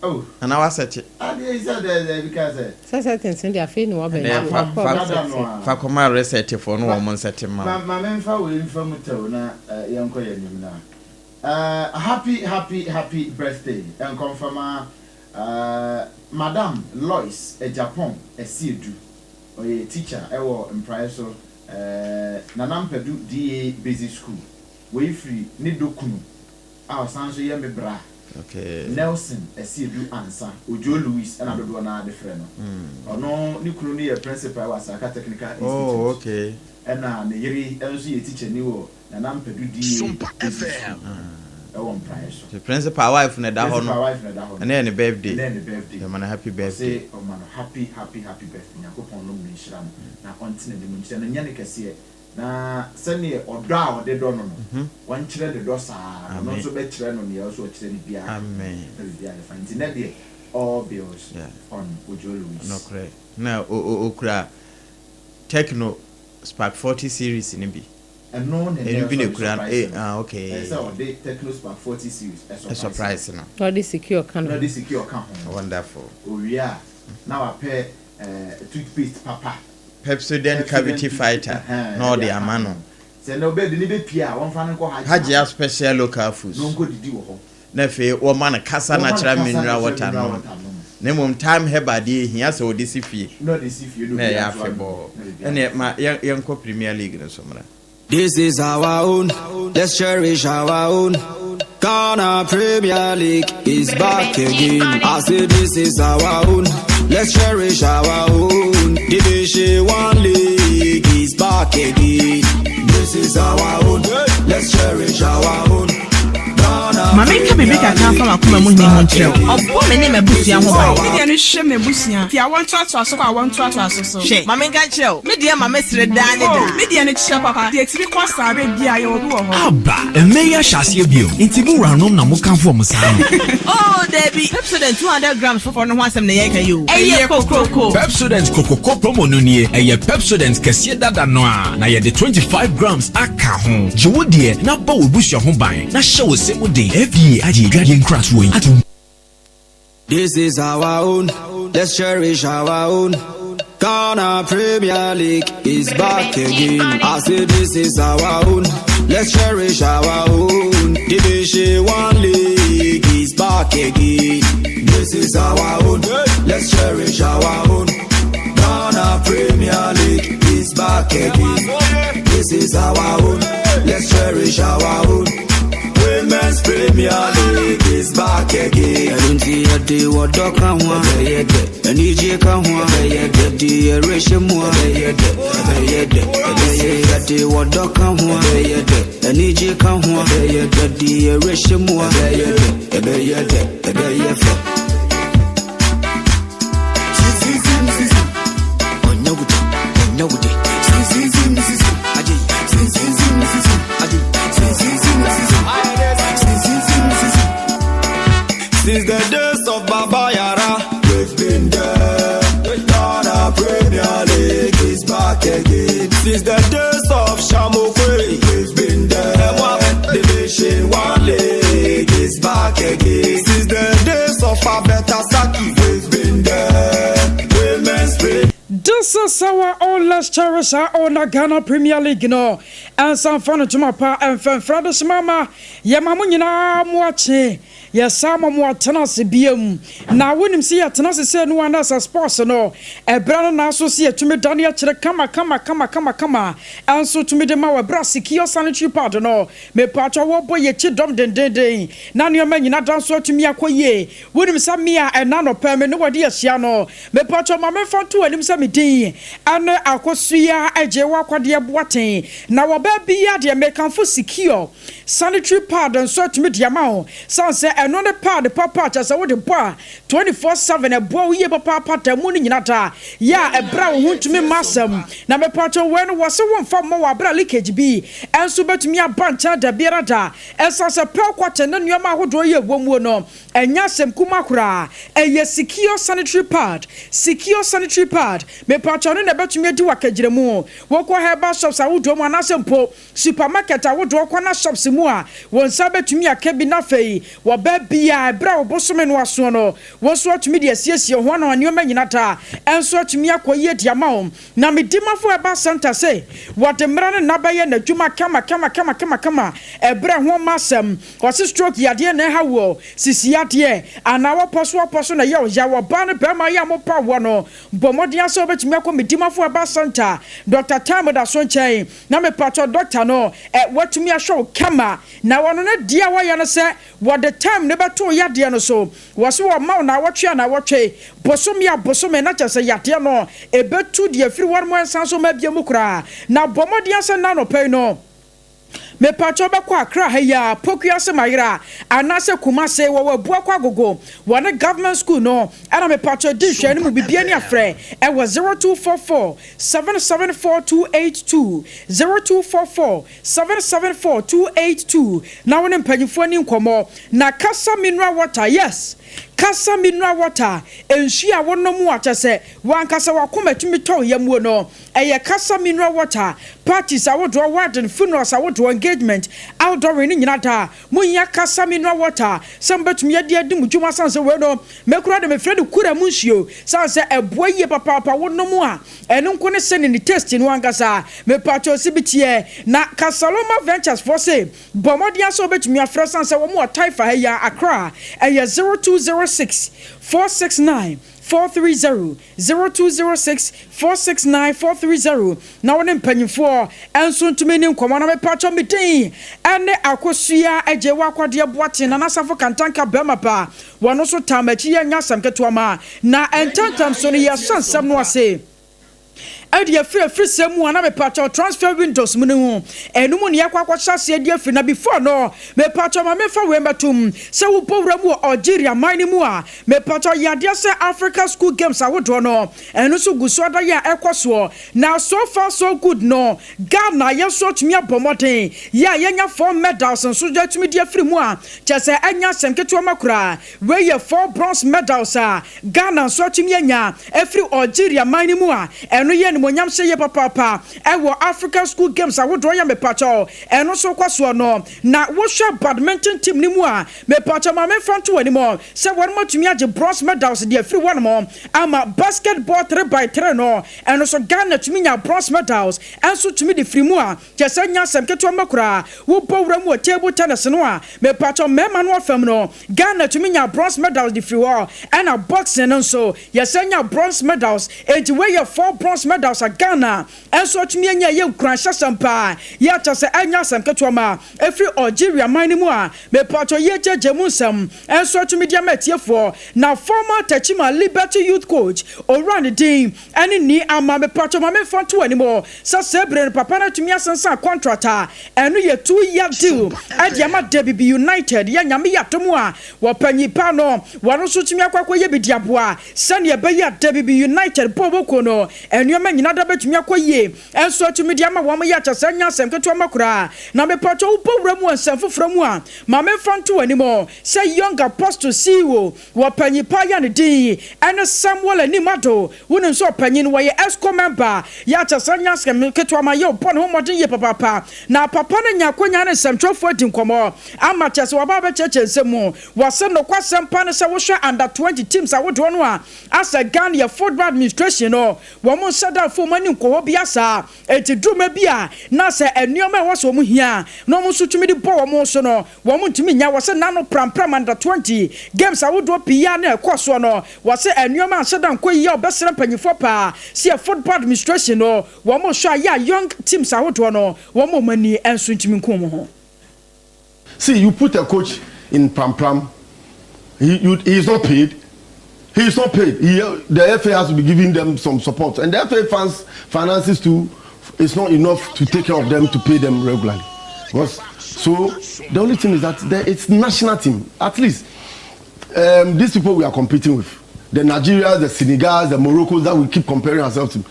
Oh. Anaa woasɛte. Adeɛ yi sɛ dɛ dɛ bi kaa sɛ. Sɛ settings no deɛ afei na waba Ɛnɛ nti fa wakɔ fa Dada no resɛte. a. fa kɔma resɛtefoɔ no Ma wɔn nsɛte mma ma wo. ma memfa wei mfa mu tɛw na yɛnkɔ yɛn anim na eh happy happy happy birthday nkɔ mfa ma eh Madam Lois Agyapong Asiedu ɔyɛ teacher ɛwɔ Mpraeɛ so eh Nana Mpadu DA Basic School wei firi ne dɔ kunu a ɔsan nso yɛ me bra Nelson Asiedu Ansah, Ojo Louis na dodoɔ no ara de frɛ no. Ɔno ne kunu no yɛ principal wɔ Asaka Technical Institute ɛna ne yere nso yɛ tikyani wɔ Nana Mpadu DA Basic School ɛwɔ Mpraeɛ so. Nti principal wife na ɛda hɔ no, Principal wife na ɛda hɔ no. ɛnɛ yɛ ne birthday. Ɛnɛ yɛ ne birthday. Yɛma no happy birthday. Ɔse ɔma no happy happy happy birthday. Nyankopɔn nnom no nhyira no na ɔnte n'anim nkyerɛ no nyɛ no kɛseɛ. Na sɛdeɛ ɔdɔ a ɔde dɔ no no, ɔnkyerɛ ne dɔ saa ara, ɔno nso bɛkyerɛ no nea ɛwɔ sɛ ɔkyerɛ no biara ka ho, na biribiara ayɛ fine. Nti nnɛ deɛ, all bills on Ojo Louis. Nokorɛ, na ɔkura Tecno Spark 40 series no bi. Ɛno na nnɛ Ɛno bi na ɛsɛ ɔde ɛkura no, surprise eh, no. ah, okay. Ɛsɛ sɛ ɔde Tecno Spark 40 series surprise Surprise no. Na ɔde secure ka no. ne Na ho. ɔde secure ka ho. Wonderful. Ɔwie a, na wapɛ eh, toothpaste papa. Pepsodent Cavity Fighter na ɔde ama no. Hajia Special Local Foods na afei wɔma no Kasa Natural Mineral Water nom. Na mmom Thyme Herbal deɛ ɛhia sɛ wɔde si fie na ɛyɛ afebɔɔ. Ɛnneɛ ma yɛnkɔ Premier League no so mmra. This is our own, let's cherish our own. Ghana Premier League is back again. I say this is our own, let's cherish our own. Division 1 League is back again. This is our own, let's cherish our own. Ghana Ma menka biribi kakra mfa m'akoma mu hene ho nkyerɛ wo. Ɔbɔ me ne m'abusua ho ban. Oh, me deɛ no hwɛ m'abusua. Fi awoɔ ntoatoaso kɔ awoɔ ntoatoaso so. Hwɛ, ma menka nkyerɛ wo, me deɛ ma mesere daa ne daa. Oh, me deɛ no kyerɛ papa. Deɛ ɛtumi kɔ saa berɛ biara, yɛwɔ bi wɔ hɔ. Aba! Mmɛ yi ahyɛ aseɛ bio, nti mo wuranom na mo kamfo wɔn saa no? Oh, dabi! Pepsodent 200 grams foforɔ no ho asɛm na yɛreka yi o. Ɛyɛ kokroko! Pepsodent Kokroko promo no nie, ɛyɛ Pepsodent kɛseɛ dada no ara, na yɛde 25 grams aka ho. Gye wo deɛ na bɔ w'abusua ho ban, na hyɛ wo se mu den. FDA agye adwadeɛ nkratoɔ yi atom. This is our own, let's cherish our own. Ghana Premier League is back again. I say this is our own, let's cherish our own. Division 1 League is back again. This is our own, let's cherish our own. Ghana Premier League is back again. This is our own, let's cherish our own. Women's Premier League is back again. Ɛno yɛde wɔdɔ ka ho a ɛbɛyɛ dɛ anigye ka ho a ɛbɛyɛ dɛ de yɛrehyɛ mu a ɛbɛyɛ dɛ ɛbɛyɛ dɛ ɛbɛyɛ yɛde wɔdɔ ka ho a ɛbɛyɛ dɛ anigye ka ho a ɛbɛyɛ dɛ de yɛrehyɛ mu a ɛbɛyɛ dɛ ɛbɛyɛ dɛ ɛbɛyɛ fɛ. Since the days of Baba Yara, we've been there. Ghana Premier League is back again. Since the days of Shamokwe, we've been there. Division 1 League is back again. Since the days of Abeta Saki, we've been there. Women's Premier This is our own let's cherish our own Ghana Premier League no ɛnsa mfa no ntoma pa ɛmfɛmfra de soma ma yɛma mo nyinaa mo akye yɛsan ma mo atena ase biam na wonim sɛ yɛtena ase sɛ no anaasɛ sports no ɛberɛ no naaso sɛ yɛtumi dane akyerɛ kama kama kama kama kama ɛnso tumi de ma wɔ ɛberɛ a secure sanitary pad no mepatwɔ wɔbɔ yɛkyi dɔm dendenden na nneɛma nyina da nso atumi akɔ yie. Wonim sɛ me a ɛna anɔpa yi me ne wo adi ahyia no, mepakyɛw ma memfa nto w'anim sɛ me din ne Akosua Agyei Akwadeɛ Boateng, na wɔ baa biara deɛ mekamfo Secure Sanitary Pad nso atumi de ama wo, sane sɛ ɛno ne pad papa a kyerɛ sɛ wode bɔ a 24/7 ɛboa wo yie papaapa da mu no nyina da yɛ a ɛberɛ a wo ho ntumi mma asɛm. Na mepakyɛw wei no wɔse womfa mmɔ wɔ aberɛ a leakage bi nso bɛtumi aba nkyɛn da biara da, ɛsiane sɛ pearl cotton ne nnoɔma ahodoɔ yi a ɛwɔ muo no Ɛnyɛ asɛm kumaa koraa. Ɛyɛ secure sanitary pad, secure sanitary pad. Mepakyɛw ɛno na ɛbɛtumi adi wo akagyinamu. Wokɔ herbal shops ahodoɔ mu anaasɛ mpo supermarket ahodoɔ kɔ na shops mu a, wo nsa bɛtumi aka bi na afei wɔ bɛ biara ɛberɛ a wo bosome no asoɔ no, wo nso atumi de asiesie wo ho ano nneɛma nyina da nso atumi akɔ yie de ama wo. Na me Dimafo Herbal Centre se wɔde mmara no nna bɛyɛ n'adwuma kama kama kama kama kama ɛberɛ ho mma asɛm. Ɔse stroke yadeɛ na ɛha woɔ, sisi yadeɛ, anaa wɔpɔ so wɔpɔ so na ɛyɛ wo yaw, ɔbaa ne barima yi a mopaw woɔ no, bɔ mmɔden ara sɛ wobɛtumi akɔ Medimafo Herbal Centre, Doctor Time da so nkyɛn, na mepakyɛw doctor no ɛ, watumi ahwɛ wo kama, na wɔno no deɛ a wɔyɛ no sɛ wɔde time no bɛto wo yadeɛ no so, wɔse wɔma wo naawɔtwe a naawɔtwe, bosome a bosome, na kyerɛ sɛ yadeɛ no ɛbɛtu deɛ afiri hɔ nom ɛnsan so mma bio mu koraa, na bɔ mmɔden ara sɛ nnɛ anɔpa yi no. Mepakyɛw bɛkɔ Accra ha yi ara, Pokuase Mayera anaasɛ Kumase, wɔwɔ Abuakwa Agogo, wɔne Government School no ɛna mepakyɛw di nhwɛɛ no mu biribi ani afrɛ ɛwɔ 0244 774 282, 0244 774 282 na wo ne mpanyinfoɔ ani nkɔmmɔ na kasa mineral water, yes kasa mineral water, nsuo a wonom a kyɛsɛ wankasa wakoma tumi tɔ wo yamuo no. Ɛyɛ kasa mineral water, parties ahodoɔ, wedding, funerals ahodoɔ, engagement, outdooring ne nyina da. Mo hia kasa mineral water sɛ mo bɛtumi adi adi mo dwuma sane sɛ wei no me koraa de me frɛ no kura mu nsuo sane sɛ ɛboa yie papaapa wo nom a ɛno nko ne sɛne ne taste no ankasa. Me pakyɛw se bi teɛ na Kasaloma Ventures foɔ se bɔ mmɔden ara sɛ wo bɛtumi afrɛ sane sɛ wɔn wɔ Taifa ha yi ara Accra ɛyɛ 0206 469 430 0206 469 430 na wo ne mpanyinfoɔ nso ntumi nni nkɔmmɔ na mepakyɛw me din ne Akosua Agyewa Akwadeɛ Boateng Nana Safo Kantanka barima pa wɔno nso taa makyi yɛ nyɛ asɛm ketewa ma na ntɛntɛm so no yɛhyɛ nsɛm no ase. De afiri afirisɛm mu a na mepakyɛw transfer windows mu no ho ɛno mu na yɛakɔ akɔhyɛ aseɛ de afiri na before no mepakyɛw ma memfa wei mmɛtom sɛ wobɔ wura mu wɔ Algeria man no mu a mepakyɛw yɛ adeɛ sɛ Africa school games ahodoɔ no ɛno nso gu so ada yɛ a ɛkɔ soɔ na so far so good no Ghana yɛn nso atumi abɔ mmɔden yɛ a yɛanya four medals nso atumi de afiri mu a kyerɛ sɛ ɛnyɛ asɛm ketewa ma koraa. Wei yɛ four bronze medals a Ghana nso atumi anya afiri Algeria man no mu a ɛno yɛ animuonyamhyɛ yie papaapa wɔ Africa School Games ahodoɔ yɛ mepakyɛw ɛno nso kɔ soɔ no. Na wohwɛ badminton team no mu a mepakyɛw ma memfa nto w'anim sɛ wɔnom atumi agye bronze medals de afiri hɔnom ama basketball three by three no ɛno nso Ghana tumi nyaa bronze medals nso tumi de firi mu a Kyerɛ sɛ nyɛ asɛm ketewa mma koraa. Wo bɔ wura mu wɔ table tennis no a, mepakyɛw mmarima no afam no, Ghana tumi nyaa bronze medals de firi hɔ. Ɛna boxing no nso, yɛsan nyaa bronze medals. Enti wei yɛ four bronze medals a Ghana nso atumi anya. Ɛyɛ nkuranhyɛsɛm paa. Yɛ kyerɛ sɛ ɛnyɛ asɛm ketewa ma ɛfiri Algeria man no mu a, mepakyɛw yɛgyagya mu nsɛm nso atumi de ama atiefoɔ. Na former Techiman Liberty Youth coach, Owura ne din ne Nii Amaa, mepakyɛw ma memfa nto w'anim Sɛ saa bere no papa no atumi asensan contract a ɛno yɛ 2 year deal de ama Debibi United yɛ Nyame yɛ adom a wɔpanyin pa no wɔno nso tumi akɔ akɔyɛ bi de aboa sɛnea ɛbɛyɛ a Debibi United bɔɔlbɔ kuo no nneɛma nyina da bɛtumi akɔ yie nso atumi de ama wɔn yɛ kyɛ sɛ nyɛ asɛm ketewa ma koraa. Na mepatwɔ wobɔ wura mu wɔ nsɛm foforɔ mu a ma memfa nto w'anim sɛ Young Apostle CEO wɔpanyin pa yɛ ne din ɛne Samuel Anim Addo. Wonim sɛ ɔpanyin no, wɔyɛ EXCO member, yɛ a kyerɛ sɛ nyɛ asɛm ketewa ma yɛ, ɔbɔ ne ho mmɔden yie papaapa. Na papa no anya akwanya ne nsɛmtwerɛfoɔ adi nkɔmmɔ ama kyerɛ sɛ waba abɛkyerɛkyerɛ nsɛm mu. Wɔse nokwasɛm pa ne sɛ wohwɛ under 20 teams ahodoɔ no a, asɛ Ghana yɛ football administration no, wɔn nhyɛ da mfa wɔn ani nkɔ hɔ biara saa. Enti duru mmerɛ bi a na sɛ nneɛma a ɛwɔ sɛ wɔn hia na wɔn nso tumi de bɔ wɔn so no, wɔn ntumi nnya. Wɔse nna no prampram under 20 games ahodoɔ pii a na ɛkɔ soɔ no, wɔse nneɛma anhyɛ da nkɔ yie a wɔbɛsrɛ mpanyinfoɔ paa sɛ yɛ football administration no wɔn hwɛ a yɛ a young teams ahodoɔ no wɔn wɔn ani nso ntumi nku wɔn ho. See, you put a coach in Prampram, he is not paid. He is not paid. The FA has to be giving them some support. And the FA funds, finances too, it's not enough to take care of them, to pay them regularly. Because, so, the only thing is that it's national team. At least, these people we are competing with, the Nigerians, the Senegals, the Moroccos that we keep comparing ourselves to,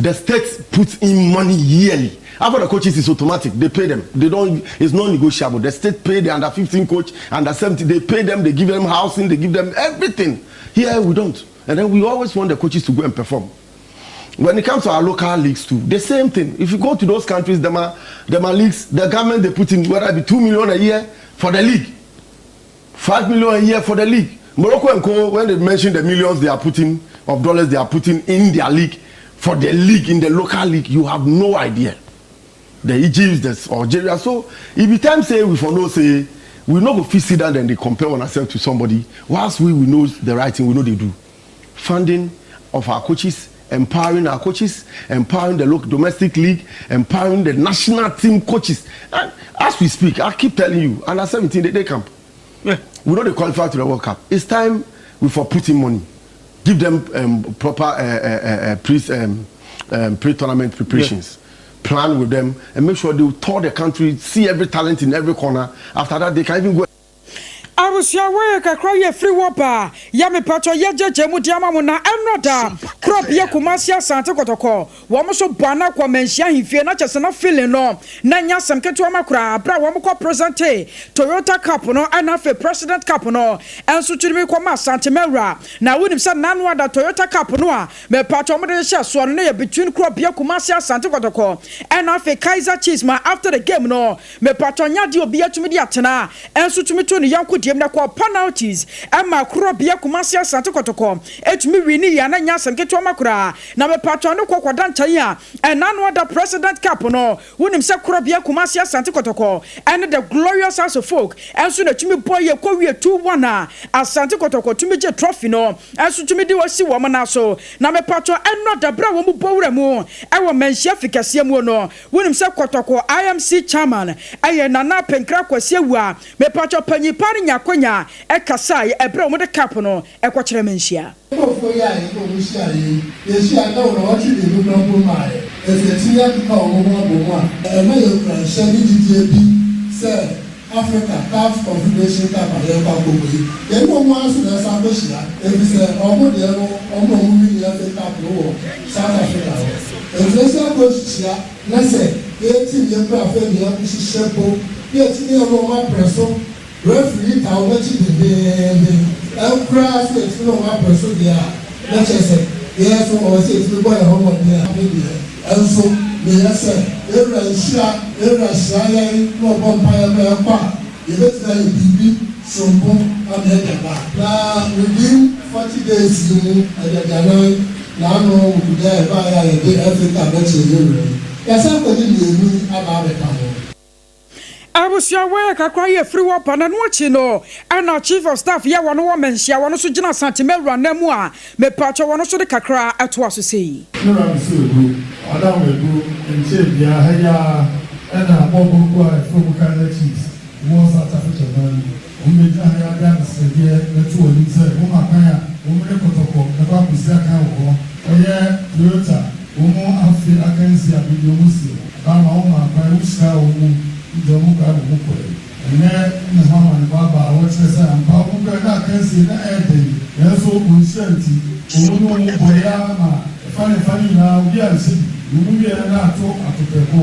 the state puts in money yearly. After the coaches, it's automatic. They pay them. They don't. It's non negotiable. The state pay the under 15 coach, under 17. They pay them. They give them housing. They give them everything. Here we don't. And then we always want the coaches to go and perform. When it comes to our local leagues too, the same thing. If you go to those countries, them are leagues. The government, they put in whether it be 2 million a year for the league, 5 million a year for the league. Morocco and Co. When they mention the millions they are putting of dollars they are putting in their league, for the league, in the local league, you have no idea. The Egypt, the Algeria. So if you time say we for no say we no go fit sit down and they compare ourselves to somebody, whilst we know the right thing, we know they do. Funding of our coaches, empowering our coaches, empowering the local domestic league, empowering the national team coaches. And as we speak, I keep telling you, under 17 they camp. We know they qualify to the World Cup. It's time we for putting money, give them proper pre-tournament preparations. Plan with them and make sure they tour the country, see every talent in every corner. After that, they can even go. Abusua, wɔyɛ kakra yɛ firi wɔ paa yɛ mepatɔ yɛ gyegye mu di ama mo na ɛnɔ da korɔ Kumasi Asante Kɔtɔkɔ wɔn nso bɔ ana kɔ Manhyia ahemfie na kyɛ sɛ na feeling no na nya asɛm ketewa ma koraa abere a wɔn kɔ present Toyota Cup no ɛna afei President Cup no ɛnso tumi kɔ ma Asante Mɛwura. Na wonim sɛ nanu ada Toyota Cup no a mepatɔ wɔn de hyɛ soɔ no ne yɛ between korɔ bea Kumasi Asante Kɔtɔkɔ ɛna afei Kaizer Chiefs. Ma after the game no, mepatɔ nyadeɛ obi atumi de atena ɛnso tumi to ne yɔnko diem na kɔ penalties ɛma korɔ bea Kumasi Asante Kɔtɔkɔ ɛtumi wi ne yia na nya asɛm ketewa ma koraa. Na mepatɔ ne kɔ kɔda nkyɛn a ɛna no ada President Cup no, wonim sɛ korɔ bea Kumasi Asante Kɔtɔkɔ ɛne the Glorious House of Folk ɛnso na tumi bɔ yɛ kɔ wie 2-1 a Asante Kɔtɔkɔ tumi gye trophy no ɛnso tumi de wɔsi wɔn nan so. Na mepatɔ ɛnɔ dabere a wɔn bɔ wura mu ɛwɔ Manhyia fi kɛseɛ mu no, wonim sɛ Kɔtɔkɔ IMC chairman ɛyɛ Nana Penkra Kwasi Awu a mepatɔ panyin pa no nya. nya akwanya kasaeɛ ɛberɛ a wɔde cup no kɔkyerɛ Manhyia. Nkurɔfoɔ yi a yɛne wɔn hyiaeɛ yi, yɛhyiaeɛ na wɔn nnawɔtwe mmienu koraa mpo mmaeɛ. Enti yɛatumi akeka wɔn ho abɔ mu a, ɛma yɛn nkuranhyɛ ne gyidie bi sɛ Africa CAF Confederation Cup a yɛrekɔ akɔbɔ yi, yɛne wɔn ara nso na ɛresan akɔhyia, ɛfiri sɛ wɔn deɛ no, wɔn na wɔwinii FA Cup no wɔ South Africa hɔ. Enti yɛsan kɔhyia na sɛ yɛn team yɛkura afei na yɛhyehyɛ mpo na yɛatumi ne wɔn aprɛ so. Referee taa wɔn akyi dendeenden. Ɛnkoraa sɛ yɛtumi ne wɔn aprɛ so deɛ a, na kyerɛ sɛ yɛn nso ɛwɔ sɛ yɛtumi bɔ yɛn ho mmɔden a ne deɛ nso meyɛ sɛ yɛn Wura nhyira, yɛn Wura hyira yɛn na ɔbɔ mpaeɛ ma yɛkɔ a, yɛbɛtumi ayɛ biribi soronko ama yɛde aba. Na within 40 days yi mu, adaduanan na ano Wukuda a ɛbaeɛ a yɛde FA Cup bɛkyɛɛ yɛn Wura yi, yɛasan akɔgye mmienu yi aba abɛka ho. Abusua wei kakra yi afiri hɔ ba na ɛno akyi no ɛna Chief of Staff yi a wɔn wɔ Manhyia wɔn nso gyina Asante Mawura nan mu a mepatwɔ wɔn nso de kakra ɛtoa so sei. Ne wura no so aduro, ɔda ho aduro, nkyɛɛ biara ha yi ara ɛna bɔɔlbɔ kuo a yɛfrɛ wɔn Kaizer Chiefs wɔ South Africa man mu, wɔn bɛgyina ha yi ara de adesrɛdeɛ bɛto wɔn anim sɛ wɔma kwan a wɔn ne Kɔtɔkɔ bɛkɔ akɔsi akan wɔ hɔ. Ɛyɛ Toyota wɔn afe akansi a baabi a wɔsi no. Aba ma wɔmaa kwan, wohyiraa wɔn mu, wogyaa wɔn kwan ma wɔkɔe. Ɛnnɛ na ɛho amanebɔ aba a wɔkyerɛ sɛ ampa wɔkɔe na akansie na ɛyɛ den, nanso wɔn nhyira nti, wɔn ne wɔn bɔe ara ma ɛfa ne ɛfa no nyinaa obi anhyɛ bi. Wɔn mu biara na ato atoprɛko.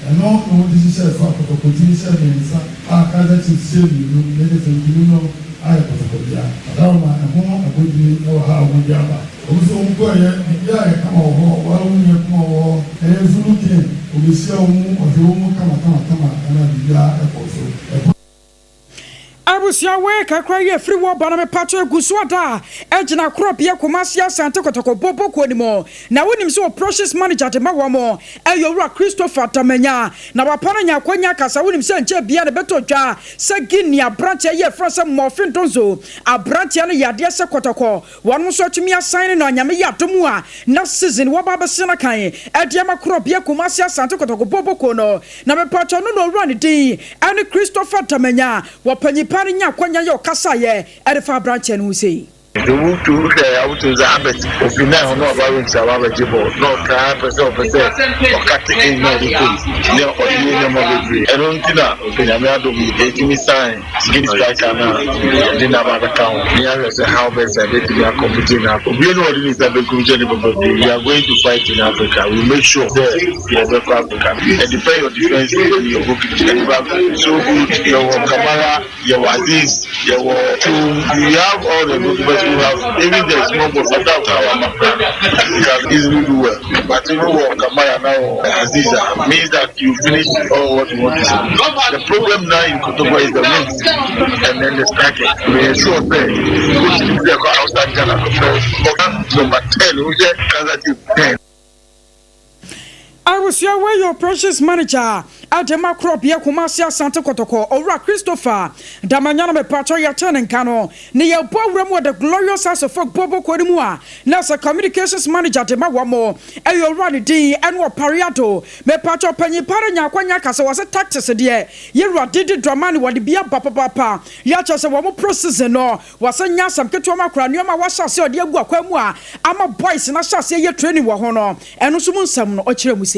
Ɛno na wɔde hyehyɛɛ so a Kɔtɔkɔ tumi hyɛɛ mmiɛnsa a Kaiser Chiefs hyɛɛ mmienu na ɛde sɛ nkonim no ayɛ Kɔtɔkɔ dea. Adaworoma ɛho abodin wɔ ha a wɔde aba. Wɔn nso wɔn kɔeɛ, biribiara yɛ kama wɔ hɔ, wɔn a wɔn yɛ kama wɔ hɔ, ɛyɛ Zulu King, ɔbɛhyia wɔn mu, ɔhwɛ wɔn mu kama kama kama ɛna biribiara kɔɔ so. Ɛkwan. Abusua wei kakra yi ɛfiri wɔ ba no mepatwɔ egu so ada a ɛgyina korɔbea Kumasi Asante Kɔtɔkɔ bɔbɔ kuo no mu na wonim sɛ operations manager de ma wɔn ɛyɛ owura Christopher Damanya na wapa no anya akwanya akasa wonim sɛ nkyɛ bia na ɛbɛtɔ dwa sɛ Guinea abranteɛ yi ɛfrɛ sɛ Morphine Donzo abranteɛ no yɛ adeɛ sɛ kɔtɔkɔ Wɔnom nso atumi asan ne no a Nyame yɛ adom a na season wɔba abɛsen akan ɛde ama korɔbea Kumasi Asante Kotoko Boboko no. Na mepakyɛw no na owura ne din ɛne Christopher Damanya wɔ panyin paa no nya akwanya yɛ ɔkasaeɛ ɛde fa abranteɛ no ho sei. Nti wotu wohwɛ a wotu sɛ Albert ofi nan ho na ɔba wings a wabɛgye bɔɔl na ɔtaa pɛ sɛ ɔpɛ sɛ ɔkate in na ɔde kɔ mu na ɔde yɛ nneɛma bebree ɛno nti na Onyame adom yɛtumi sign Good striker no a yɛde no aba abɛka ho na yɛahwɛ sɛ how best a yɛbɛtumi a compete in Africa. Obiara ni hɔ a ɔde ne nsa benkum kyɛ ne papa bio. We are going to fight in Africa. We make sure sɛ yɛbɛkɔ Africa. Ɛdepend your defence and your goalkeeper. But so good yɛwɔ Kamara, yɛwɔ Aziz, yɛwɔ Twum. We have all the goalkeepers who have even the small boy Fatah koraa wama koraa. He can easily do well. But even wɔ Kamara na wɔ Aziz a means that you finish all what you want to say. The problem now in Kotoko is the wings and then the striker. Me sure sɛ coach ni bi ɛkɔ outside Ghana kɔfɛ number 10 wohwɛ Kansas City 10. Abusua wei yɛ operations manager de ma korɔbea Kumasi Asante Kɔtɔkɔ Owura Christopher Damanya no mepatwɔ yɛkyɛ ne nka no ne yɛbɔ awura mu wɔ the Glorious House of Folk bɔbɔkuo no mu a na sɛ communications manager de ma wɔn mo ɛyɛ owura ne din ɛne Ɔpare Ado mepatwɔ panyin pa no nya akwanya kasa wɔ sɛ tactics deɛ yɛwura Didi Dramani wɔde bi aba papaapa yɛakyɛ sɛ wɔn pro season no wɔsɛ nya asɛm ketewa ma akora nneɛma a wɔahyɛ aseɛ ɔde agu akwan mu a ama boys no ahyɛ aseɛ yɛ training wɔ ho no ɛno nso mu nsɛm no ɔkyerɛ mu sei.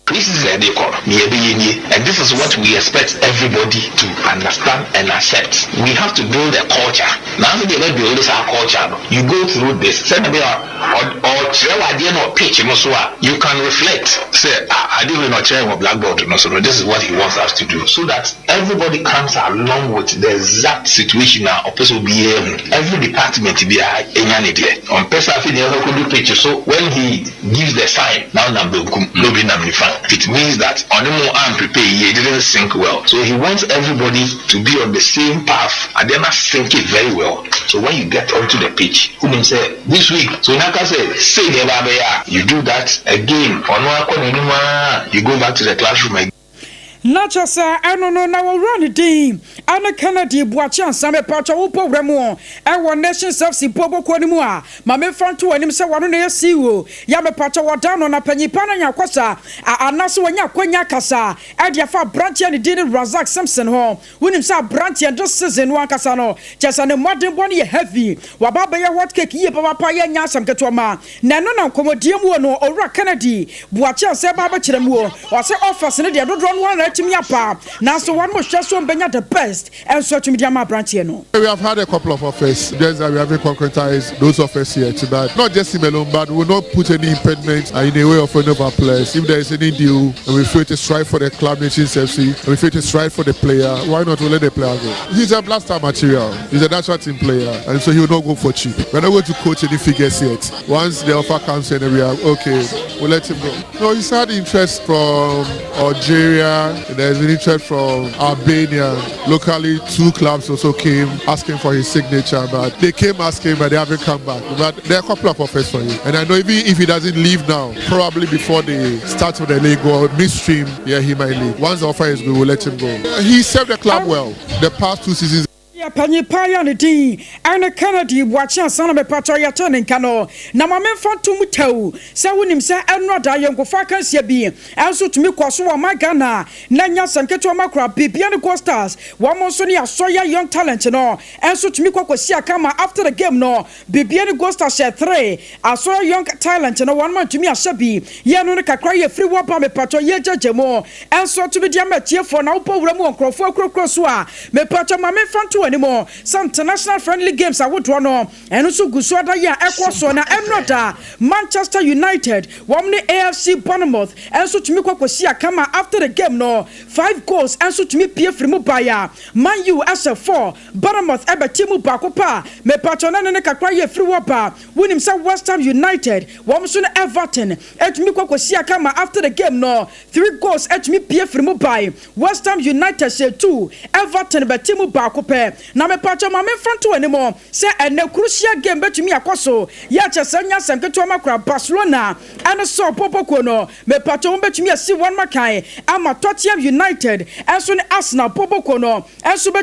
Pre-season ɛde kɔ no nea ɛbɛyɛ nie, and this is what we expect everybody to understand and accept. We have to build a culture. Nanso deɛ ɛbɛ build saa culture no, you go through this sɛnea ɛbɛyɛ a ɔkyerɛ wo adeɛ no wɔ pitch no so a, you can reflect sɛ ah adeɛ wei na ɔkyerɛ yɛn wɔ blackboard no so no, this is what he wants us to do so that everybody comes along with the exact situation a ɔpɛ sɛ obiara hu. Every department biara nya ne deɛ. Ɔmpɛ sɛ afei deɛ ɛkɔdu pitch so when he gives the sign na ɔnam benkum na obi nam nifa, it means that ɔne mo amprepare yie, it didn't sync well. So he wants everybody to be on the same path, adeɛ no async very well, so when you get onto the pitch, wonim sɛ this week, so onya ka sɛ sei na ɛba abɛyɛ a, you do that again, ɔno akɔ n'anim ara, you go back to the classroom again. Na kyerɛ sɛ ɛno no na wɔwura ne din ɛne Kennedy Boakye Ansah. Mepatwa wopɔ wura mu ɛwɔ Nations FC bɔbɔkuo no mu a, ma memfa nto w'anim sɛ wɔno na ɛyɛ CEO yɛ. Mepatwa wɔda no na panyin pa no anya akɔsa anaasɛ wɔnya akwanya kasa ɛde afa aberanteɛ ne din ne Razak Simpson ho. Wonim sɛ aberanteɛ this season no ankasa no, kyerɛ sɛ ne mmɔdenbɔ no yɛ heavy, waba bɛyɛ hot cake yie papapa, yɛ nya asɛm ketewa ma na ɛno na nkɔmmɔdie mu no, Owura Kennedy Boakye Ansah ba bɛkyerɛ mu o. Ɔsɛ offers no deɛ, dodoɔ no ara atumi aba, nanso wɔn mo hwɛ so mbɛnya the best ɛnso atumi de ama aberanteɛ no. We have had a couple of offers, just that we haven't concretized those offers yet. But not just him alone, but we will not put any impediment in the way of any of our players. If there is any deal and we feel it is right for the club, Nations FC, and we feel it is right for the player, why not we let the player go? He's a blaster material. He's a national team player, and so he will not go for cheap. We're not going to quote any figures yet. Once the offer comes in, we are okay, we'll let him go. No, he's had interest from Algeria. There's been interest from Albania. Locally, two clubs also came asking for his signature, but they came asking, but they haven't come back. But there are a couple of offers for him. And I know even if he doesn't leave now, probably before the start of the league or midstream, yeah, he might leave. Once the offer is good, we'll let him go. He served the club well the past 2 seasons. Yɛ panyin paa yɛ ne din ɛne Kennedy Boakye Ansah na mepatɔ yɛtɔ ne nka no. Na ma memfa ntom tɛw sɛ wonim sɛ ɛno da yɛnkofa akansia bi ɛnso tumi kɔ so wɔ ma Ghana na nya asɛm ketewa ma kora Bibiani Gold Stars, wɔn nso ne Asɔyɛ Young Talent no ɛnso tumi kɔ kɔsi aka ma after the game no, Bibiani Gold Stars hyɛ 3, Asɔyɛ Young Talent no wɔn ma ntumi ahyɛ bi. Yɛn no kakra yɛ firi wɔ ba mepatɔ yɛgyagya mu ɛnso tumi di ama atiefoɔ. Na wopɔ wura mu wɔ nkurɔfoɔ akurakura so a, mepatɔ ma memfa nto anim sɛ international friendly games ahodoɔ no ɛno nso gu so ada yi a ɛkɔ soɔ. Na ɛnora da Manchester United wɔn ne AFC Bournemouth ɛnso tumi kɔ kɔsi akama. After the game no, five goals ɛnso tumi pie firi mu baeɛ. Man U ɛhyɛ four, Bournemouth ɛbɛti mu baako pa. Mepatɔ na ne kakra yɛ firi wɔ ba, wonim sɛ West Ham United wɔn nso ne Everton ɛtumi kɔ kɔsi akama. After the game no, three goals ɛtumi pie firi mu bae. West Ham United hyɛ two, Everton bɛti mu baako pɛ. Na mepatɔ ma memfa nto anim sɛ ɛnɛ crucial game bɛtumi akɔ so yɛ kyɛ sɛ nya asɛm ketewa ma kora Barcelona ɛne sɛ ɔpɔpɔkuo no, mepatɔ wɔn bɛtumi asi wɔn makan ama Tottenham United ɛnso ne Arsenal pɔpɔkuo no ɛnso bɛ.